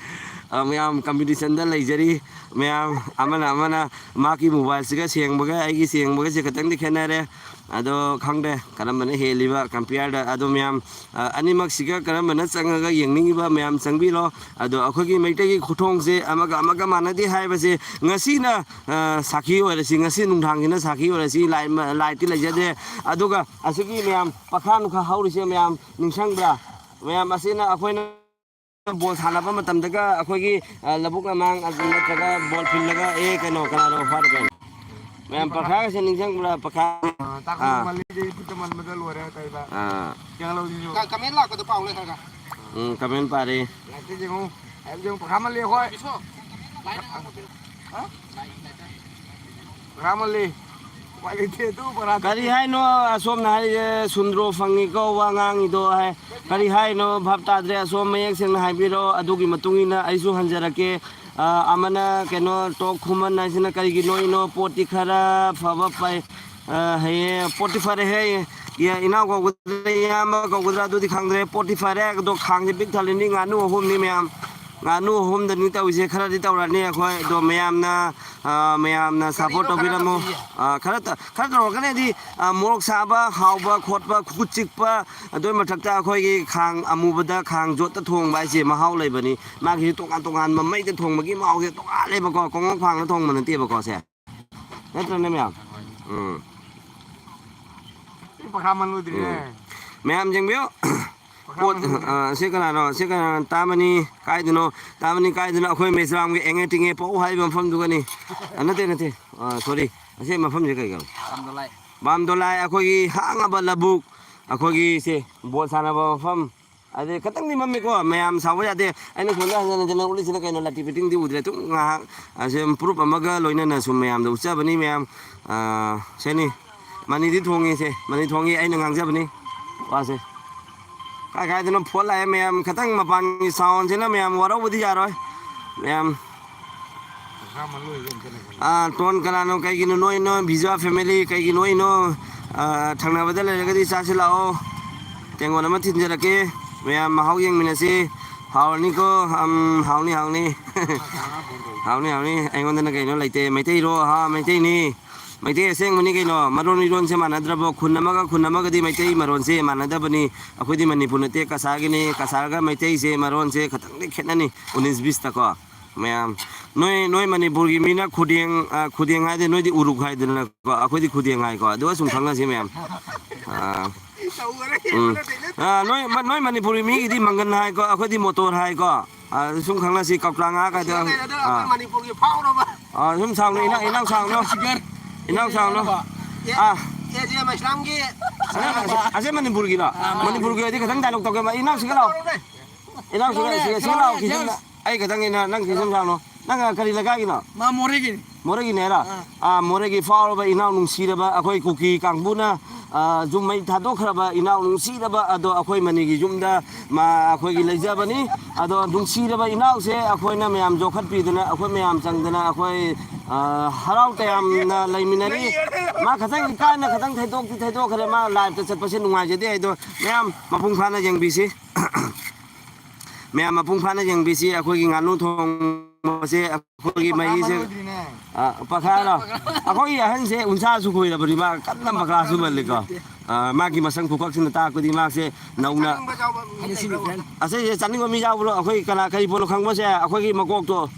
ꯑ, ꯃꯌꯥꯝ competitionꯗ ꯂꯩꯖꯔꯤ꯫ ꯃꯌꯥꯝ ꯑꯃꯅ ꯑꯃꯅ ꯃꯍꯥꯛꯀꯤ mobileꯁꯤꯒ ꯁꯦꯡꯕꯒ ꯑꯩꯒꯤ ꯁꯦꯡꯕꯒꯁꯦ ꯈꯤꯇꯪꯗꯤ ꯈꯦꯠꯅꯔꯦ꯫ ꯑꯗꯣ ꯈꯪꯗꯦ ꯀꯔꯝꯕꯅ ꯍꯦꯜꯂꯤꯕ ꯀꯝꯄꯤꯌꯔꯗ꯫ ꯑꯗꯣ ꯃꯌꯥꯝ, ꯑ, ꯑꯅꯤꯃꯛꯁꯤꯒ ꯀꯔꯝꯕꯅ ꯆꯪꯉꯒ ꯌꯦꯡꯅꯤꯡꯉꯤꯕ ꯃꯌꯥꯝ ꯆꯪꯕꯤꯔꯣ꯫ ꯑꯗꯣ ꯑꯩꯈꯣꯏꯒꯤ ꯃꯩꯇꯩꯒꯤ ꯈꯨꯊꯣꯡꯁꯦ ꯑꯃꯒ ꯑꯃꯒ ꯃꯥꯟꯅꯗꯦ ꯍꯥꯏꯕꯁꯦ ꯉꯁꯤꯅ, ꯑ, ꯁꯥꯈꯤ ꯑꯣꯏꯔꯁꯤ, ꯉꯁꯤ ꯅꯨꯡꯗꯥꯡꯁꯤꯅ ꯁꯥꯈꯤ ꯑꯣꯏꯔꯁꯤ꯫ ꯂꯥꯏ-, ꯂꯥꯏꯠꯇꯤ ꯂꯩꯖꯗꯦ꯫ ꯑꯗꯨꯒ ꯑꯁꯤꯒꯤ ꯃꯌꯥꯝ ꯄꯈꯥ ꯅꯨꯡꯈꯥ ꯍꯧꯔꯤꯁꯦ ꯃꯌꯥꯝ ꯅꯤꯡꯁꯤꯡꯕ꯭ꯔꯥ? ꯃꯌꯥꯝ ꯑꯁꯤꯅ ꯑꯩꯈꯣꯏꯅ ꯕꯣꯜ ꯁꯥꯟꯅꯕ ꯃꯇꯝꯗꯒ ꯑꯩꯈꯣꯏꯒꯤ, ꯑ, ꯂꯧꯕꯨꯛ ꯂꯃꯥꯡ ꯑꯗꯨ ꯅꯠꯇ꯭ꯔꯒ ꯕꯣꯜ ꯐꯤꯜꯗꯒ, ꯑꯦ, ꯀꯩꯅꯣ, ꯀꯅꯥꯅꯣ ꯐꯥꯗꯕ? ꯃꯌꯥꯝ ꯄꯈꯥꯒꯁꯦ ꯅꯤꯡꯁꯤꯡꯕ꯭ꯔꯥ? ꯄꯈꯥ꯫ ꯑꯥ, ꯇꯥꯛꯄ ꯑꯥ꯫ ꯃꯜꯂꯤꯗꯤ ꯈꯨꯠꯇ ꯃꯟꯕꯗ ꯂꯣꯏꯔꯦ ꯇꯧꯔꯤꯕ꯫ ꯑꯥ꯫ ꯀꯦꯡꯂꯧꯁꯤꯁꯨ꯫ ꯀ-, ꯀꯃꯦꯟ ꯂꯥꯛꯄꯗꯣ ꯄꯥꯎ ꯂꯩ ꯈꯔ ꯈꯔ꯫ ꯎꯝ, ꯀꯃꯦꯟ ꯄꯥꯔꯤ꯫ ꯂꯥꯏꯛꯇ ꯌꯦꯡꯉꯨ꯫ ꯂꯥꯏꯛꯇ ꯌꯦꯡꯉꯨ, ꯄꯈꯥ ꯃꯜꯂꯤ ꯑꯩꯈꯣꯏ꯫ ꯕꯤꯁꯣ, ꯂꯥꯏꯛ ꯂꯥꯛꯄꯗꯣ꯫ ꯍꯥ? ꯄꯈꯥ ꯃꯜꯂꯤ꯫ ꯎꯄꯥꯏ ꯂꯩꯇꯦ, ꯑꯗꯨ ꯄꯔꯥ ꯀꯔꯤ ꯍꯥꯏꯅꯣ ꯑꯁꯣꯝꯅ ꯍꯥꯏꯔꯤꯁꯦ? ꯁꯨꯟꯗ꯭ꯔꯣ ꯐꯪꯉꯤꯀꯣ ꯋꯥ ꯉꯥꯡꯉꯤꯗꯣ ꯍꯥꯏ꯫ ꯀꯔꯤ ꯍꯥꯏꯅꯣ? ꯚꯥꯞ ꯇꯥꯗ꯭ꯔꯦ꯫ ꯑꯁꯣꯝ ꯃꯌꯦꯛ ꯁꯦꯡꯅ ꯍꯥꯏꯕꯤꯔꯣ, ꯑꯗꯨꯒꯤ ꯃꯇꯨꯡ ꯏꯟꯅ ꯑꯩꯁꯨ ꯍꯟꯖꯔꯛꯀꯦ꯫ ꯑ, ꯑꯃꯅ ꯀꯩꯅꯣ, ꯇꯣꯛ ꯈꯨꯃꯟ ꯍꯥꯏꯁꯤꯅ ꯀꯔꯤꯒꯤꯅꯣ? ꯏꯅꯣ, ꯄꯣꯠꯇꯤ ꯈꯔ ꯐꯕ ꯄꯥꯏ-, ꯑ, ꯍꯩꯌꯦ, ꯄꯣꯠꯇꯤ ꯐꯔꯦ ꯍꯦ꯫ ꯏ-, ꯏꯅꯥꯎ ꯀꯧꯒꯗ꯭ꯔꯥ, ꯏꯌꯥꯝꯕ ꯀꯧꯒꯗ꯭ꯔꯥ, ꯑꯗꯨꯗꯤ ꯈꯪꯗ꯭ꯔꯦ꯫ ꯄꯣꯠꯇꯤ ꯐꯔꯦ, ꯑꯗꯣ ꯈꯥꯡꯁꯦ ꯄꯤꯛ ꯊꯜꯂꯤꯅꯤ, ꯉꯥꯅꯨ ꯑꯍꯨꯝꯅꯤ ꯃꯌꯥꯝ꯫ ꯉꯥꯅꯨ ꯑꯍꯨꯝꯗꯅꯤ ꯇꯧꯔꯤꯁꯦ, ꯈꯔꯗꯤ ꯇꯧꯔꯅꯤ ꯑꯩꯈꯣꯏ꯫ ꯑꯗꯣ ꯃꯌꯥꯝꯅ, ꯑ, ꯃꯌꯥꯝꯅ ꯁꯞꯄꯣꯔꯠ ꯇꯧꯕꯤꯔꯝꯃꯨ꯫ ꯑ, ꯈꯔ ꯇ-, ꯈꯔ ꯇꯧꯔꯛꯀꯅꯤ ꯍꯥꯏꯗꯤ, ꯑ, ꯃꯣꯔꯣꯛ ꯁꯥꯕ, ꯍꯥꯎꯕ, ꯈꯣꯠꯄ, ꯈꯨꯠ ꯆꯤꯛꯄ, ꯑꯗꯨꯒꯤ ꯃꯊꯛꯇ ꯑꯩꯈꯣꯏꯒꯤ ꯈꯥꯡ ꯑꯃꯨꯕꯗ ꯈꯥꯡ ꯖꯣꯠꯇ ꯊꯣꯡꯕ ꯍꯥꯏꯁꯦ ꯃꯍꯥꯎ ꯂꯩꯕꯅꯤ꯫ ꯃꯥꯒꯤꯁꯨ ꯇꯣꯉꯥꯟ ꯇꯣꯉꯥꯟꯕ ꯃꯩꯗ ꯊꯣꯡꯕꯒꯤ ꯃꯍꯥꯎꯁꯦ ꯇꯣꯉꯥꯜꯂꯦꯕꯀꯣ, ꯀꯣꯡꯉꯣꯝ ꯈꯥꯡꯗ ꯊꯣꯡꯕ ꯅꯠꯇꯦꯕꯀꯣ ꯁꯦ꯫ ꯅꯠꯇ꯭ꯔꯅꯦ ꯃꯌꯥꯝ? ꯎꯝ꯫ ꯁꯤ ꯄꯈꯥ ꯃꯜꯂꯨꯗ꯭ꯔꯤꯅꯦ꯫ ꯎꯝ꯫ ꯃꯌꯥꯝ ꯌꯦꯡꯕꯤꯌꯨ꯫ ꯄꯈꯥ ꯄꯣꯠ, ꯃꯜꯂꯨꯗ꯭ꯔꯤ꯫ ꯑ, ꯁꯤ ꯀꯅꯥꯅꯣ? ꯁꯤ ꯀꯅꯥꯅꯣ? ꯇꯥꯃꯅꯤ ꯀꯥꯏꯗꯅꯣ? ꯇꯥꯃꯅꯤ ꯀꯥꯏꯗꯅꯣ? ꯑꯩꯈꯣꯏ ꯃꯤꯖꯣꯔꯥꯝꯒꯤ ꯑꯦꯡꯉꯦ ꯇꯤꯡꯉꯦ ꯄꯧ ꯍꯥꯏꯔꯤꯕ ꯃꯐꯝꯗꯨꯒꯅꯤ꯫ ꯑ, ꯅꯠꯇꯦ, ꯅꯠꯇꯦ꯫ ꯑ, sorry꯫ ꯑꯁꯤ ꯃꯐꯝꯁꯦ ꯀꯩ ꯀꯧꯏ? ꯕꯥꯝꯗꯣꯂꯥꯏ꯫ ꯕꯥꯝꯗꯣꯂꯥꯏ, ꯑꯩꯈꯣꯏꯒꯤ ꯍꯥꯡꯉꯕ ꯂꯧꯕꯨꯛ, ꯑꯩꯈꯣꯏꯒꯤ ꯁꯦ ꯕꯣꯜ ꯁꯥꯟꯅꯕ ꯃꯐꯝ꯫ ꯑꯗꯩ ꯈꯤꯇꯪꯗꯤ ꯃꯝꯃꯤꯀꯣ, ꯃꯌꯥꯝ ꯁꯥꯎꯕ ꯌꯥꯗꯦ꯫ ꯑꯩꯅ ꯁꯣꯝꯗ ꯍꯟꯖꯟ ꯍꯟꯖꯟꯅ ꯎꯠꯂꯤꯁꯤꯅ ꯀꯩꯅꯣ? ꯂꯥꯇꯤ ꯐꯤꯇꯤꯡꯗꯤ ꯎꯗ꯭ꯔꯦ꯫ ꯑꯗꯨꯝ ꯉꯥꯏꯍꯥꯛ, ꯑꯁꯤ proof ꯑꯃꯒ ꯂꯣꯏꯅꯅ ꯁꯨꯝ ꯃꯌꯥꯝꯗ ꯎꯠꯆꯕꯅꯤ ꯃꯌꯥꯝ꯫ ꯑꯥ, ꯁꯦꯅꯤ꯫ ꯃꯅꯤꯗꯤ ꯊꯣꯡꯉꯤꯁꯦ, ꯃꯅꯤ ꯊꯣꯡꯉꯤ, ꯑꯩꯅ ꯉꯥꯡꯖꯕꯅꯤ ꯋꯥꯁꯦ꯫ ꯀꯥꯏ ꯀꯥꯏꯗꯅꯣ ꯐꯣꯟ ꯂꯥꯛꯑꯦ ꯃꯌꯥꯝ, ꯈꯤꯇꯪ ꯃꯄꯥꯟꯒꯤ soundꯁꯤꯅ ꯃꯌꯥꯝ ꯋꯥꯔꯧꯕꯗꯤ ꯌꯥꯔꯣꯏ꯫ ꯃꯌꯥꯝ ꯑꯥ, ꯇꯣꯟ ꯀꯅꯥꯅꯣ? ꯀꯩꯒꯤꯅꯣ ꯅꯣꯏ, ꯅꯣꯏ ꯚꯤꯖꯨꯋꯥ family ꯀꯩꯒꯤ ꯅꯣꯏꯅꯣ? ꯑꯥ, ꯊꯪꯅꯕꯗ ꯂꯩꯔꯒꯗꯤ ꯆꯥꯁꯤ ꯂꯥꯛꯑꯣ꯫ ꯇꯦꯡꯀꯣꯠ ꯑꯃ ꯊꯤꯟꯖꯔꯛꯀꯦ꯫ ꯃꯌꯥꯝ ꯃꯍꯥꯎ ꯌꯦꯡꯃꯤꯟꯅꯁꯤ꯫ ꯍꯥꯎꯔꯅꯤꯀꯣ? ꯑꯝ, ꯍꯥꯎꯅꯤ, ꯍꯥꯎꯅꯤ꯫ ꯍꯥꯎꯅꯤ, ꯍꯥꯎꯅꯤ꯫ ꯑꯩꯉꯣꯟꯗꯅ ꯀꯩꯅꯣ ꯂꯩꯇꯦ꯫ ꯃꯩꯇꯩꯔꯣ? ꯍꯥ, ꯃꯩꯇꯩꯅꯤ꯫ ꯃꯩꯇꯩ ꯑꯁꯦꯡꯕꯅꯤ ꯀꯩꯅꯣ꯫ ꯃꯔꯣꯟ ꯏꯔꯣꯟꯁꯦ ꯃꯥꯟꯅꯗ꯭ꯔꯕꯣ? ꯈꯨꯟ ꯑꯃꯒ ꯈꯨꯟ ꯑꯃꯒꯗꯤ ꯃꯩꯇꯩ ꯃꯔꯣꯟꯁꯦ ꯃꯥꯟꯅꯗꯕꯅꯤ꯫ ꯑꯩꯈꯣꯏꯗꯤ ꯃꯅꯤꯄꯨꯔ ꯅꯠꯇꯦ, ꯀꯁꯥꯔꯒꯤꯅꯤ꯫ ꯀꯁꯥꯔꯒ ꯃꯩꯇꯩꯁꯦ ꯃꯔꯣꯟꯁꯦ ꯈꯇꯪꯗꯤ ꯈꯦꯠꯅꯅꯤ, ꯎꯅꯤꯁ ꯕꯤꯁꯇꯀꯣ꯫ ꯃꯌꯥꯝ, ꯅꯣꯏ, ꯅꯣꯏ ꯃꯅꯤꯄꯨꯔꯒꯤ ꯃꯤꯅ ꯈꯨꯗꯦꯡ, ꯑ, ꯈꯨꯗꯦꯡ ꯍꯥꯏꯗꯤ ꯅꯣꯏꯗꯤ ꯎꯔꯨꯛ ꯍꯥꯏꯗꯅꯀꯣ, ꯑꯩꯈꯣꯏꯗꯤ ꯈꯨꯗꯦꯡ ꯍꯥꯏꯀꯣ꯫ ꯑꯗꯨꯒ ꯁꯨꯝ ꯈꯪꯅꯁꯤ ꯃꯌꯥꯝ꯫ ꯑ, ꯎꯝ꯫ ꯑ, ꯅꯣꯏ, ꯃ-, ꯅꯣꯏ ꯃꯅꯤꯄꯨꯔꯒꯤ ꯃꯤꯒꯤꯗꯤ ꯃꯪꯒꯟ ꯍꯥꯏꯀꯣ, ꯑꯩꯈꯣꯏꯗꯤ ꯃꯣꯇꯣꯔ ꯍꯥꯏꯀꯣ꯫ ꯑ, ꯁꯨꯝ ꯈꯪꯅꯁꯤ, ꯀꯧꯇ꯭ꯔꯥ ꯉꯥ ꯀꯥꯏꯗꯣ꯫ ꯑ꯫ ꯑ, ꯁꯨꯝ ꯁꯥꯎꯅꯨ, ꯏꯅꯥꯎ, ꯏꯅꯥꯎ ꯁꯥꯎꯅꯨ꯫ ꯏꯅꯥꯎ ꯁꯥꯎꯅꯨ꯫ ꯑꯦ, ꯑ꯫ ꯑꯦ ꯖꯦ ꯑꯦꯝ ꯏꯁꯂꯥꯝꯒꯤ ꯑꯁꯦ, ꯑꯁꯦ ꯃꯅꯤꯄꯨꯔꯒꯤꯔꯣ? ꯑꯥ, ꯃꯅꯤꯄꯨꯔꯒꯤ ꯑꯣꯏꯔꯗꯤ ꯈꯤꯇꯪ ꯗꯥꯏꯂꯣꯛ ꯇꯧꯒꯦ꯫ ꯏꯅꯥꯎ ꯁꯤꯒ ꯂꯥꯛꯑꯣ꯫ ꯏꯅꯥꯎ ꯁꯤꯒ, ꯁꯤꯒ, ꯁꯤꯒ ꯂꯥꯛꯑꯣ, ꯈꯤꯇꯪ꯫ ꯑꯩ ꯈꯤꯇꯪ, ꯏꯅꯥꯎ, ꯅꯪ ꯁꯤ ꯁꯨꯝ ꯁꯥꯎꯅꯨ꯫ ꯅꯪ ꯀꯔꯤ ꯂꯩꯀꯥꯏꯒꯤꯅꯣ? ꯃꯥ ꯃꯣꯔꯦꯒꯤꯅꯤ꯫ ꯃꯣꯔꯦꯒꯤꯅꯦ ꯍꯥꯏꯔꯣ? ꯑꯥ꯫ ꯑꯥ, ꯃꯣꯔꯦꯒꯤ ꯐꯥꯎꯔꯕ ꯏꯅꯥꯎ ꯅꯨꯡꯁꯤꯔꯕ ꯑꯩꯈꯣꯏ ꯀꯨꯀꯤ ꯀꯥꯡꯕꯨꯅ, ꯑꯥ, ꯖꯨꯝ ꯃꯩ ꯊꯥꯗꯣꯛꯈ꯭ꯔꯕ ꯏꯅꯥꯎ ꯅꯨꯡꯁꯤꯔꯕ ꯑꯗꯣ ꯑꯩꯈꯣꯏ ꯃꯅꯤꯒꯤ ꯌꯨꯝꯗ ꯃꯥ ꯑꯩꯈꯣꯏꯒꯤ ꯂꯩꯖꯕꯅꯤ꯫ ꯑꯗꯣ ꯅꯨꯡꯁꯤꯔꯕ ꯏꯅꯥꯎꯁꯦ ꯑꯩꯈꯣꯏꯅ ꯃꯌꯥꯝ ꯌꯣꯛꯈꯠꯄꯤꯗꯅ, ꯑꯩꯈꯣꯏ ꯃꯌꯥꯝ ꯆꯪꯗꯅ ꯑꯩꯈꯣꯏ, ꯑꯥ, ꯍꯔꯥꯎ ꯇꯌꯥꯝꯅ ꯂꯩꯃꯤꯟꯅꯔꯤ꯫ ꯃꯥ ꯈꯇꯪ ꯏꯀꯥꯏꯅ ꯈꯇꯪ ꯊꯩꯗꯣꯛꯇꯤ ꯊꯩꯗꯣꯛꯈ꯭ꯔꯦ꯫ ꯃꯥ ꯂꯥꯏꯞꯇ ꯆꯠꯄꯁꯦ ꯅꯨꯡꯉꯥꯏꯖꯗꯦ ꯍꯥꯏꯗꯣ ꯃꯌꯥꯝ ꯃꯄꯨꯡ ꯐꯥꯅ ꯌꯦꯡꯕꯤꯁꯤ꯫ ꯃꯌꯥꯝ ꯃꯄꯨꯡ ꯐꯥꯅ ꯌꯦꯡꯕꯤꯁꯤ꯫ ꯑꯩꯈꯣꯏꯒꯤ ꯉꯥꯅꯨ ꯊꯣꯡꯕꯁꯦ, ꯑꯩꯈꯣꯏꯒꯤ ꯃꯍꯤꯁꯦ, ꯑ, ꯄꯈꯥꯔꯣ? ꯑꯩꯈꯣꯏꯒꯤ ꯑꯍꯟꯁꯦ ꯎꯟꯁꯥꯁꯨ ꯈꯣꯏꯔꯕꯅꯤ, ꯃꯥ ꯀꯟꯅ ꯄꯈꯥꯁꯨ ꯃꯜꯂꯤꯀꯣ꯫ ꯑ, ꯃꯥꯒꯤ ꯃꯁꯝ ꯈꯨꯀꯛꯁꯤꯅ ꯇꯥꯛꯄꯗꯤ ꯃꯥꯁꯦ ꯅꯧꯅ, ꯑꯁꯤꯁꯦ ꯆꯥꯅꯤꯡꯕ ꯃꯤ ꯌꯥꯎꯕ꯭ꯔꯣ? ꯑꯩꯈꯣꯏ ꯀꯅꯥ, ꯀꯔꯤ ꯄꯣꯠꯅꯣ ꯈꯪꯕꯁꯦ? ꯑꯩꯈꯣꯏꯒꯤ ꯃꯀꯣꯛꯇꯣ,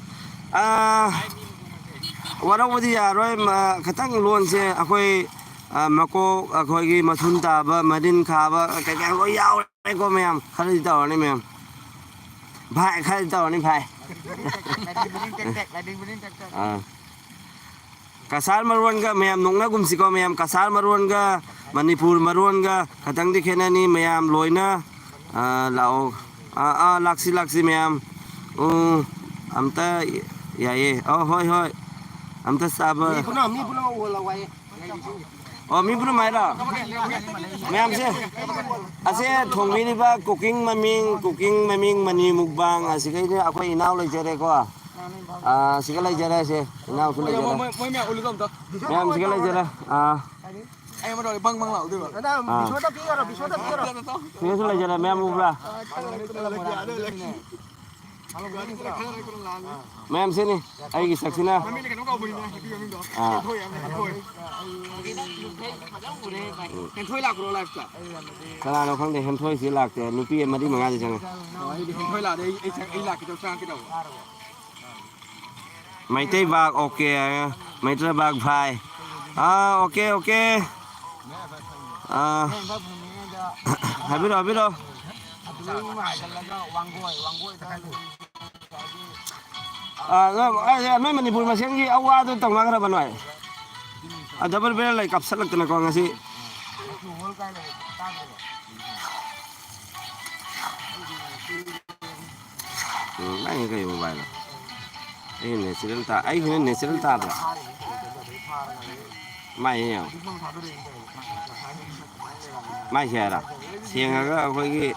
ꯑ, ꯋꯥꯔꯧꯕꯗꯤ ꯌꯥꯔꯣꯏ, ꯃ-, ꯈꯤꯇꯪ ꯂꯣꯟꯁꯦ ꯑꯩꯈꯣꯏ, ꯑ, ꯃꯀꯣꯛ, ꯑꯩꯈꯣꯏꯒꯤ ꯃꯊꯨꯟ ꯇꯥꯕ, ꯃꯔꯤꯟ ꯈꯥꯕ, ꯀꯩꯀꯥ ꯂꯣꯏ ꯌꯥꯎꯔꯦꯀꯣ ꯃꯌꯥꯝ꯫ ꯈꯔꯗꯤ ꯇꯧꯔꯅꯤ ꯃꯌꯥꯝ꯫ ꯚꯥꯏ, ꯈꯔꯗꯤ ꯇꯧꯔꯅꯤ ꯚꯥꯏ꯫ ꯑꯥ꯫ ꯀꯁꯥꯔ ꯃꯔꯣꯟꯒ ꯃꯌꯥꯝ ꯅꯣꯛꯅꯒꯨꯝꯁꯤꯀꯣ ꯃꯌꯥꯝ꯫ ꯀꯁꯥꯔ ꯃꯔꯣꯟꯒ ꯃꯅꯤꯄꯨꯔ ꯃꯔꯣꯟꯒ ꯈꯇꯪꯗꯤ ꯈꯦꯠꯅꯅꯤ ꯃꯌꯥꯝ ꯂꯣꯏꯅ꯫ ꯑꯥ, ꯂꯥꯛꯑꯣ꯫ ꯑꯥ, ꯑꯥ, ꯂꯥꯛꯁꯤ, ꯂꯥꯛꯁꯤ ꯃꯌꯥꯝ꯫ ꯎꯝ, ꯑꯝꯇ ꯌꯥꯏꯌꯦ꯫ ꯑꯣ, ꯍꯣꯏ, ꯍꯣꯏ꯫ ꯑꯝꯇ ꯆꯥꯕ꯫ ꯃꯤ ꯄꯨꯝꯅꯃꯛ, ꯃꯤ ꯄꯨꯝꯅꯃꯛ ꯎꯍꯜꯂꯛꯑꯣ ꯍꯥꯏꯌꯦ꯫ ꯑꯣ, ꯃꯤ ꯄꯨꯝꯅꯃꯛ ꯍꯥꯏꯔꯣ? ꯃꯌꯥꯝꯁꯦ, ꯑꯁꯦ ꯊꯣꯡꯕꯤꯔꯤꯕ cooking ꯃꯃꯤꯡ, cooking ꯃꯃꯤꯡ ꯃꯅꯤ ꯃꯨꯛꯕꯥꯡ ꯑꯁꯤꯒꯩꯗꯤ ꯑꯩꯈꯣꯏ ꯏꯅꯥꯎ ꯂꯩꯖꯔꯦꯀꯣ꯫ ꯑꯥ, ꯁꯤꯒ ꯂꯩꯖꯔꯦ, ꯁꯦ ꯏꯅꯥꯎꯁꯨ ꯂꯩꯖꯔꯦ꯫ ꯃꯣꯏ, ꯃꯣꯏ ꯃꯌꯥꯝ ꯎꯠꯂꯨꯗꯣ ꯑꯝꯇ꯫ ꯃꯌꯥꯝ ꯁꯤꯒ ꯂꯩꯖꯔꯦ꯫ ꯑꯥ꯫ ꯑꯩ ꯑꯃ ꯇꯧꯔꯦ, ꯕꯪ ꯕꯪ ꯂꯥꯎꯗꯣꯏꯕ꯫ ꯅꯅꯥ, ꯑꯥ꯫ ꯕꯤꯁꯣꯗ ꯄꯤꯈꯔꯣ, ꯕꯤꯁꯣꯗ ꯄꯤꯈꯔꯣ꯫ ꯁꯤꯒꯁꯨ ꯂꯩꯖꯔꯦ, ꯃꯌꯥꯝ ꯎꯕ꯭ꯔꯥ? ꯃꯌꯥꯝꯁꯤꯅꯤ ꯑꯩꯒꯤ ꯁꯛꯁꯤꯅ꯫ ꯃꯃꯤꯡꯅ ꯀꯩꯅꯣ ꯀꯧꯕꯅꯤꯅꯦ, ꯅꯨꯄꯤ ꯃꯃꯤꯡꯗꯣ꯫ ꯑꯥ꯫ ꯍꯦꯟꯊꯣꯏ ꯍꯥꯏꯕꯅꯤ, ꯍꯦꯟꯊꯣꯏ꯫ ꯍꯦꯟꯊꯣꯏ ꯂꯥꯛꯄ꯭ꯔꯣ live-ꯇ? ꯀꯅꯥꯅꯣ ꯈꯪꯗꯦ, ꯍꯦꯟꯊꯣꯏꯁꯤ ꯂꯥꯛꯇꯦ꯫ ꯅꯨꯄꯤ ꯃꯔꯤ ꯃꯉꯥꯗꯤ ꯆꯪꯉꯦ꯫ ꯑꯣ, ꯑꯩꯗꯤ ꯍꯦꯟꯊꯣꯏ ꯂꯥꯛꯑꯗꯤ ꯑꯩ, ꯑꯩ ꯆꯪ-, ꯑꯩ ꯂꯥꯛꯀꯦ ꯇꯧ-, ꯆꯪꯉꯛꯀꯦ ꯇꯧꯕ꯫ ꯃꯩꯇꯩ ꯕꯥꯛ ꯑꯣꯀꯦ ꯍꯥꯏꯌꯦ꯫ ꯃꯩꯇꯩ ꯕꯥꯛ ꯚꯥꯏ꯫ ꯑꯥ, ꯑꯣꯀꯦ, ꯑꯣꯀꯦ꯫ ꯑꯥ, ꯍꯥꯏꯕꯤꯔꯣ, ꯍꯥꯏꯕꯤꯔꯣ꯫ ꯑꯥ, ꯅꯣꯏ, ꯑꯥ, ꯅꯣꯏ ꯃꯅꯤꯄꯨꯔ ꯃꯁꯦꯟꯒꯤ ꯑꯋꯥꯗꯣ ꯇꯧꯅꯈ꯭ꯔꯕ ꯅꯣꯏ? ꯑꯥ, double barrel ꯂꯩ ꯀꯥꯞꯁꯤꯜꯂꯛꯇꯅꯀꯣ ꯉꯁꯤ꯫ ꯎꯝ, ꯅꯪꯒꯤ ꯀꯩ mobile ꯅꯣ? ꯑꯩ natural ꯇꯥ-, ꯑꯩꯒꯤꯅ natural ꯇꯥꯕ꯭ꯔꯥ? ꯃꯥꯏꯁꯦ ꯌꯦꯡꯉꯣ꯫ ꯃꯥꯏꯁꯦ ꯍꯥꯏꯔ ꯁꯦꯡꯉꯒ ꯑꯩꯈꯣꯏꯒꯤ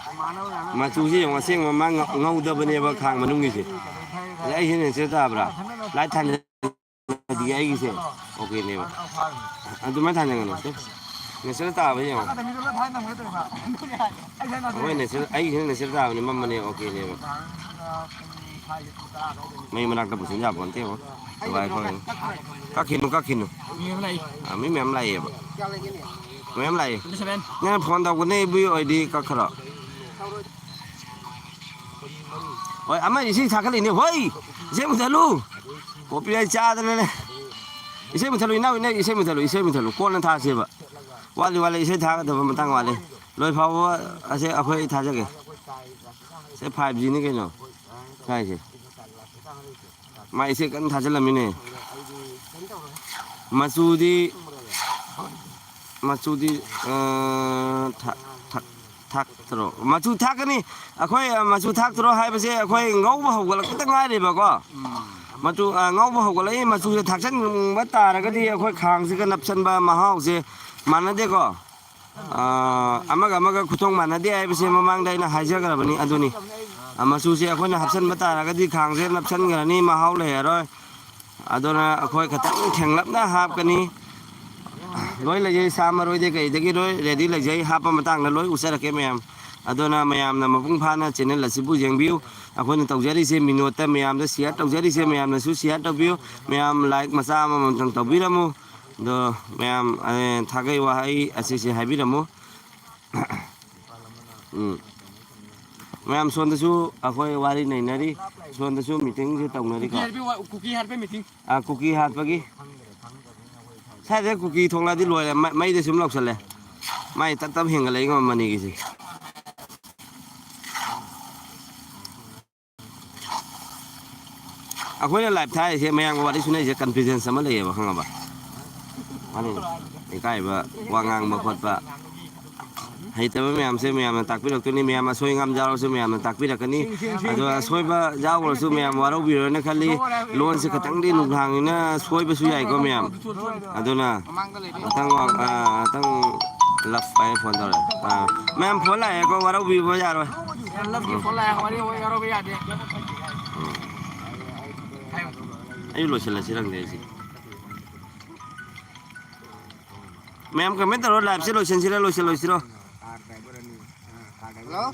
ꯃꯆꯨꯁꯤ ꯌꯦꯡꯉꯣ, ꯑꯁꯦꯡꯕ ꯃꯥ ꯉ-, ꯉꯧꯗꯕꯅꯦꯕ ꯈꯥꯡ ꯃꯅꯨꯡꯒꯤꯁꯦ꯫ ꯑꯗ ꯑꯩꯁꯦ natural ꯇꯥꯕ꯭ꯔꯥ? Light ꯊꯥꯟ-, ꯑꯗꯨꯗꯤ ꯑꯩꯒꯤꯁꯦ ꯑꯣꯀꯦꯅꯦꯕ꯫ ꯑꯗꯨꯃꯥꯏꯅ ꯊꯥꯖꯟꯒꯅꯨ꯫ Natural ꯇꯥꯕ ꯌꯦꯡꯉꯣ꯫ ꯑꯩꯈꯣꯏ natural, ꯑꯩꯒꯤꯁꯤꯅ natural ꯇꯥꯕꯅꯤ, ꯃꯝꯕꯅꯦ, ꯑꯣꯀꯦꯅꯦꯕ꯫ ꯃꯩ ꯃꯅꯥꯛꯇ ꯄꯨꯁꯤꯟ ꯌꯥꯄꯣꯟꯇꯦꯕꯣ꯫ ꯊꯨꯒꯥꯏ ꯈꯣꯠꯂꯅꯤ꯫ ꯀꯛꯈꯤꯅꯨ, ꯀꯛꯈꯤꯅꯨ꯫ ꯑꯥ, ꯃꯤ ꯃꯌꯥꯝ ꯂꯥꯛꯑꯦꯕ꯫ ꯃꯌꯥꯝ ꯂꯥꯛꯑꯦ꯫ ꯅꯪꯅ phone ꯇꯧꯒꯅꯤ, ꯏꯕꯨ ꯑꯣꯏꯗꯤ ꯀꯛꯈ꯭ꯔꯣ꯫ ꯍꯣꯏ, ꯑꯃ ꯏꯁꯩ ꯊꯥꯒꯠꯂꯛꯏꯅꯦ꯫ ꯍꯣꯏ! ꯏꯁꯩ ꯃꯨꯊꯠꯂꯨ! Copyright ꯆꯥꯗꯅꯅꯦ꯫ ꯏꯁꯩ ꯃꯨꯊꯠꯂꯨ, ꯏꯅꯥꯎ, ꯏꯅꯥꯎ, ꯏꯁꯩ ꯃꯨꯊꯠꯂꯨ, ꯏꯁꯩ ꯃꯨꯊꯠꯂꯨ꯫ ꯀꯣꯟꯅ ꯊꯥꯁꯦꯕ꯫ ꯋꯥꯠꯂꯤ, ꯋꯥꯠꯂꯤ, ꯏꯁꯩ ꯊꯥꯒꯗꯕ ꯃꯇꯥꯡ ꯋꯥꯠꯂꯤ꯫ ꯂꯣꯏ ꯐꯥꯎꯕ ꯑꯁꯦ ꯑꯩꯈꯣꯏ ꯊꯥꯖꯒꯦ꯫ ꯁꯦ five G ꯅꯤ ꯀꯩꯅꯣ ꯊꯥꯏꯁꯦ꯫ ꯃꯥ ꯏꯁꯩ ꯀꯟꯅ ꯊꯥꯖꯤꯜꯂꯝꯃꯤꯅꯦ꯫ ꯃꯆꯨꯗꯤ, ꯃꯆꯨꯗꯤ, ꯑ, ꯊꯥ-, ꯊꯥ-, ꯊꯥꯛꯇꯔꯣ? ꯃꯆꯨ ꯊꯥꯛꯀꯅꯤ꯫ ꯑꯩꯈꯣꯏ, ꯑ, ꯃꯆꯨ ꯊꯥꯛꯇꯔꯣ ꯍꯥꯏꯕꯁꯦ ꯑꯩꯈꯣꯏ ꯉꯧꯕ ꯍꯧꯒꯠꯂꯛꯄꯗ ꯉꯥꯏꯔꯤꯕꯀꯣ꯫ ꯃꯆꯨ, ꯑ, ꯉꯧꯕ ꯍꯧꯒꯠꯂꯛꯏ꯫ ꯃꯆꯨꯁꯦ ꯊꯥꯛꯆꯟꯕ ꯇꯥꯔꯒꯗꯤ ꯑꯩꯈꯣꯏ ꯈꯥꯡꯁꯤꯒ ꯅꯞꯁꯟꯕ ꯃꯍꯥꯎꯁꯦ ꯃꯥꯟꯅꯗꯦꯀꯣ꯫ ꯑ, ꯑꯃꯒ ꯑꯃꯒ ꯈꯨꯊꯣꯡ ꯃꯥꯟꯅꯗꯦ ꯍꯥꯏꯕꯁꯦ ꯃꯃꯥꯡꯗ ꯑꯩꯅ ꯍꯥꯏꯖꯈ꯭ꯔꯕꯅꯤ꯫ ꯑꯗꯨꯅꯤ, ꯑ, ꯃꯆꯨꯁꯦ ꯑꯩꯈꯣꯏꯅ ꯍꯥꯞꯆꯟꯕ ꯇꯥꯔꯒꯗꯤ ꯈꯥꯡꯁꯦ ꯅꯞꯁꯟꯈ꯭ꯔꯅꯤ, ꯃꯍꯥꯎ ꯂꯩꯔꯔꯣꯏ꯫ ꯑꯗꯨꯅ ꯑꯩꯈꯣꯏ ꯈꯤꯇꯪ ꯊꯦꯡꯂꯞꯅ ꯍꯥꯞꯀꯅꯤ꯫ ꯂꯣꯏ ꯂꯩꯖꯩ, ꯁꯥ ꯃꯔꯣꯏꯗꯩ ꯀꯩꯗꯒꯤ ꯂꯣꯏ ready ꯂꯩꯖꯩ꯫ ꯍꯥꯞꯄ ꯃꯇꯥꯡꯗ ꯂꯣꯏ ꯎꯠꯆꯔꯛꯀꯦ ꯃꯌꯥꯝ꯫ ꯑꯗꯨꯅ ꯃꯌꯥꯝꯅ ꯃꯄꯨꯡ ꯐꯥꯅ ꯆꯦꯅꯦꯜ ꯑꯁꯤꯕꯨ ꯌꯦꯡꯕꯤꯌꯨ꯫ ꯑꯩꯈꯣꯏꯅ ꯇꯧꯖꯔꯤꯁꯦ ꯃꯤꯅꯣꯠꯇ ꯃꯌꯥꯝꯗ ꯁꯤꯌꯥꯔ ꯇꯧꯖꯔꯤꯁꯦ, ꯃꯌꯥꯝꯅꯁꯨ ꯁꯤꯌꯥꯔ ꯇꯧꯕꯤꯌꯨ꯫ ꯃꯌꯥꯝ ꯂꯥꯏꯛ ꯃꯆꯥ ꯑꯃꯃꯝꯇꯪ ꯇꯧꯕꯤꯔꯝꯃꯨ꯫ ꯑꯗꯣ ꯃꯌꯥꯝ, ꯑꯦ, ꯊꯥꯒꯩ ꯋꯥꯍꯩ ꯑꯁꯤꯁꯦ ꯍꯥꯏꯕꯤꯔꯝꯃꯨ꯫ ꯎꯝ꯫ ꯃꯌꯥꯝ ꯁꯣꯝꯗꯁꯨ ꯑꯩꯈꯣꯏ ꯋꯥꯔꯤ ꯅꯩꯅꯔꯤ, ꯁꯣꯝꯗꯁꯨ ꯃꯤꯇꯤꯡꯁꯨ ꯇꯧꯅꯔꯤꯀꯣ꯫ ꯀꯨꯀꯤ ꯍꯥꯠꯄꯩ ꯃꯤꯇꯤꯡ꯫ ꯑꯥ, ꯀꯨꯀꯤ ꯍꯥꯠꯄꯒꯤ꯫ ꯁ꯭ꯋꯥꯏꯗ ꯀꯨꯀꯤ ꯊꯣꯛꯂꯛꯑꯗꯤ ꯂꯣꯏꯔꯦ, ꯃ-, ꯃꯩꯗ ꯁꯨꯝ ꯂꯧꯁꯜꯂꯦ꯫ ꯃꯥꯏ ꯇꯞ ꯇꯞ ꯍꯦꯟꯒꯠꯂꯛꯏꯉꯣ ꯃꯅꯤꯒꯤꯁꯦ꯫ ꯑꯩꯈꯣꯏꯅ ꯂꯥꯏꯚ ꯊꯥꯔꯤꯁꯦ, ꯃꯌꯥꯝꯒ ꯋꯥꯔꯤ ꯁꯨꯅꯩꯁꯦ ꯀꯟꯐꯤꯗꯦꯟꯁ ꯑꯃ ꯂꯩꯌꯦꯕ, ꯈꯪꯉꯕ? ꯃꯥꯅꯤ꯫ ꯏꯀꯥꯏꯕ, ꯋꯥ ꯉꯥꯡꯕ ꯈꯣꯠꯄ ꯍꯩꯇꯕ ꯃꯌꯥꯝꯁꯦ ꯃꯌꯥꯝꯅ ꯇꯥꯛꯄꯤꯔꯛꯇꯣꯏꯅꯤ, ꯃꯌꯥꯝ ꯑꯁꯣꯏ ꯑꯉꯥꯝ ꯌꯥꯎꯔꯁꯨ ꯃꯌꯥꯝꯅ ꯇꯥꯛꯄꯤꯔꯛꯀꯅꯤ꯫ ꯑꯗꯣ ꯑꯁꯣꯏꯕ ꯌꯥꯎꯈ꯭ꯔꯁꯨ ꯃꯌꯥꯝ ꯋꯥꯔꯧꯕꯤꯔꯣꯏꯅ ꯈꯜꯂꯤ꯫ ꯂꯣꯟꯁꯦ ꯈꯇꯪꯗꯤ ꯅꯨꯡꯗꯥꯡꯅꯤꯅ ꯁꯣꯏꯕꯁꯨ ꯌꯥꯏꯀꯣ ꯃꯌꯥꯝ꯫ ꯑꯗꯨꯅ ꯉꯥꯛꯇꯪ ꯋꯥ-, ꯑꯥ, ꯉꯥꯛꯇꯪ ꯂꯞ ꯍꯥꯏꯅ ꯐꯣꯟ ꯇꯧꯔꯛꯑꯦ꯫ ꯑꯥ, ꯃꯌꯥꯝ ꯐꯣꯟ ꯂꯥꯛꯑꯦꯀꯣ, ꯋꯥꯔꯧꯕꯤꯕ ꯌꯥꯔꯣꯏ꯫ ꯂꯞꯀꯤ ꯐꯣꯟ ꯂꯥꯛꯑꯦ, ꯋꯥꯔꯤ ꯋꯥꯔꯧꯕ ꯌꯥꯗꯦ꯫ ꯑꯩꯁꯨ ꯂꯣꯏꯁꯤꯜꯂꯁꯤꯔꯪꯗꯦ ꯑꯩꯁꯦ꯫ ꯃꯌꯥꯝ ꯀꯃꯦꯟ ꯇꯧꯔꯣ, ꯂꯥꯏꯚꯁꯦ ꯂꯣꯏꯁꯤꯟꯁꯤꯔ ꯂꯣꯏꯁꯤꯜꯂꯣꯏꯁꯤꯔꯣ? ꯍꯜꯂꯣ?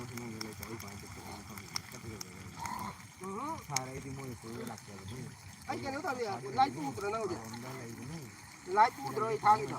ꯑꯩ ꯀꯩꯅꯣ ꯇꯧꯔꯤ, ꯂꯥꯏꯠ ꯄꯨꯗ꯭ꯔꯣ ꯅꯪ ꯍꯧꯖꯤꯛ? ꯂꯥꯏꯠ ꯄꯨꯗ꯭ꯔꯣ ꯑꯩ ꯊꯥꯒꯤꯗꯣ?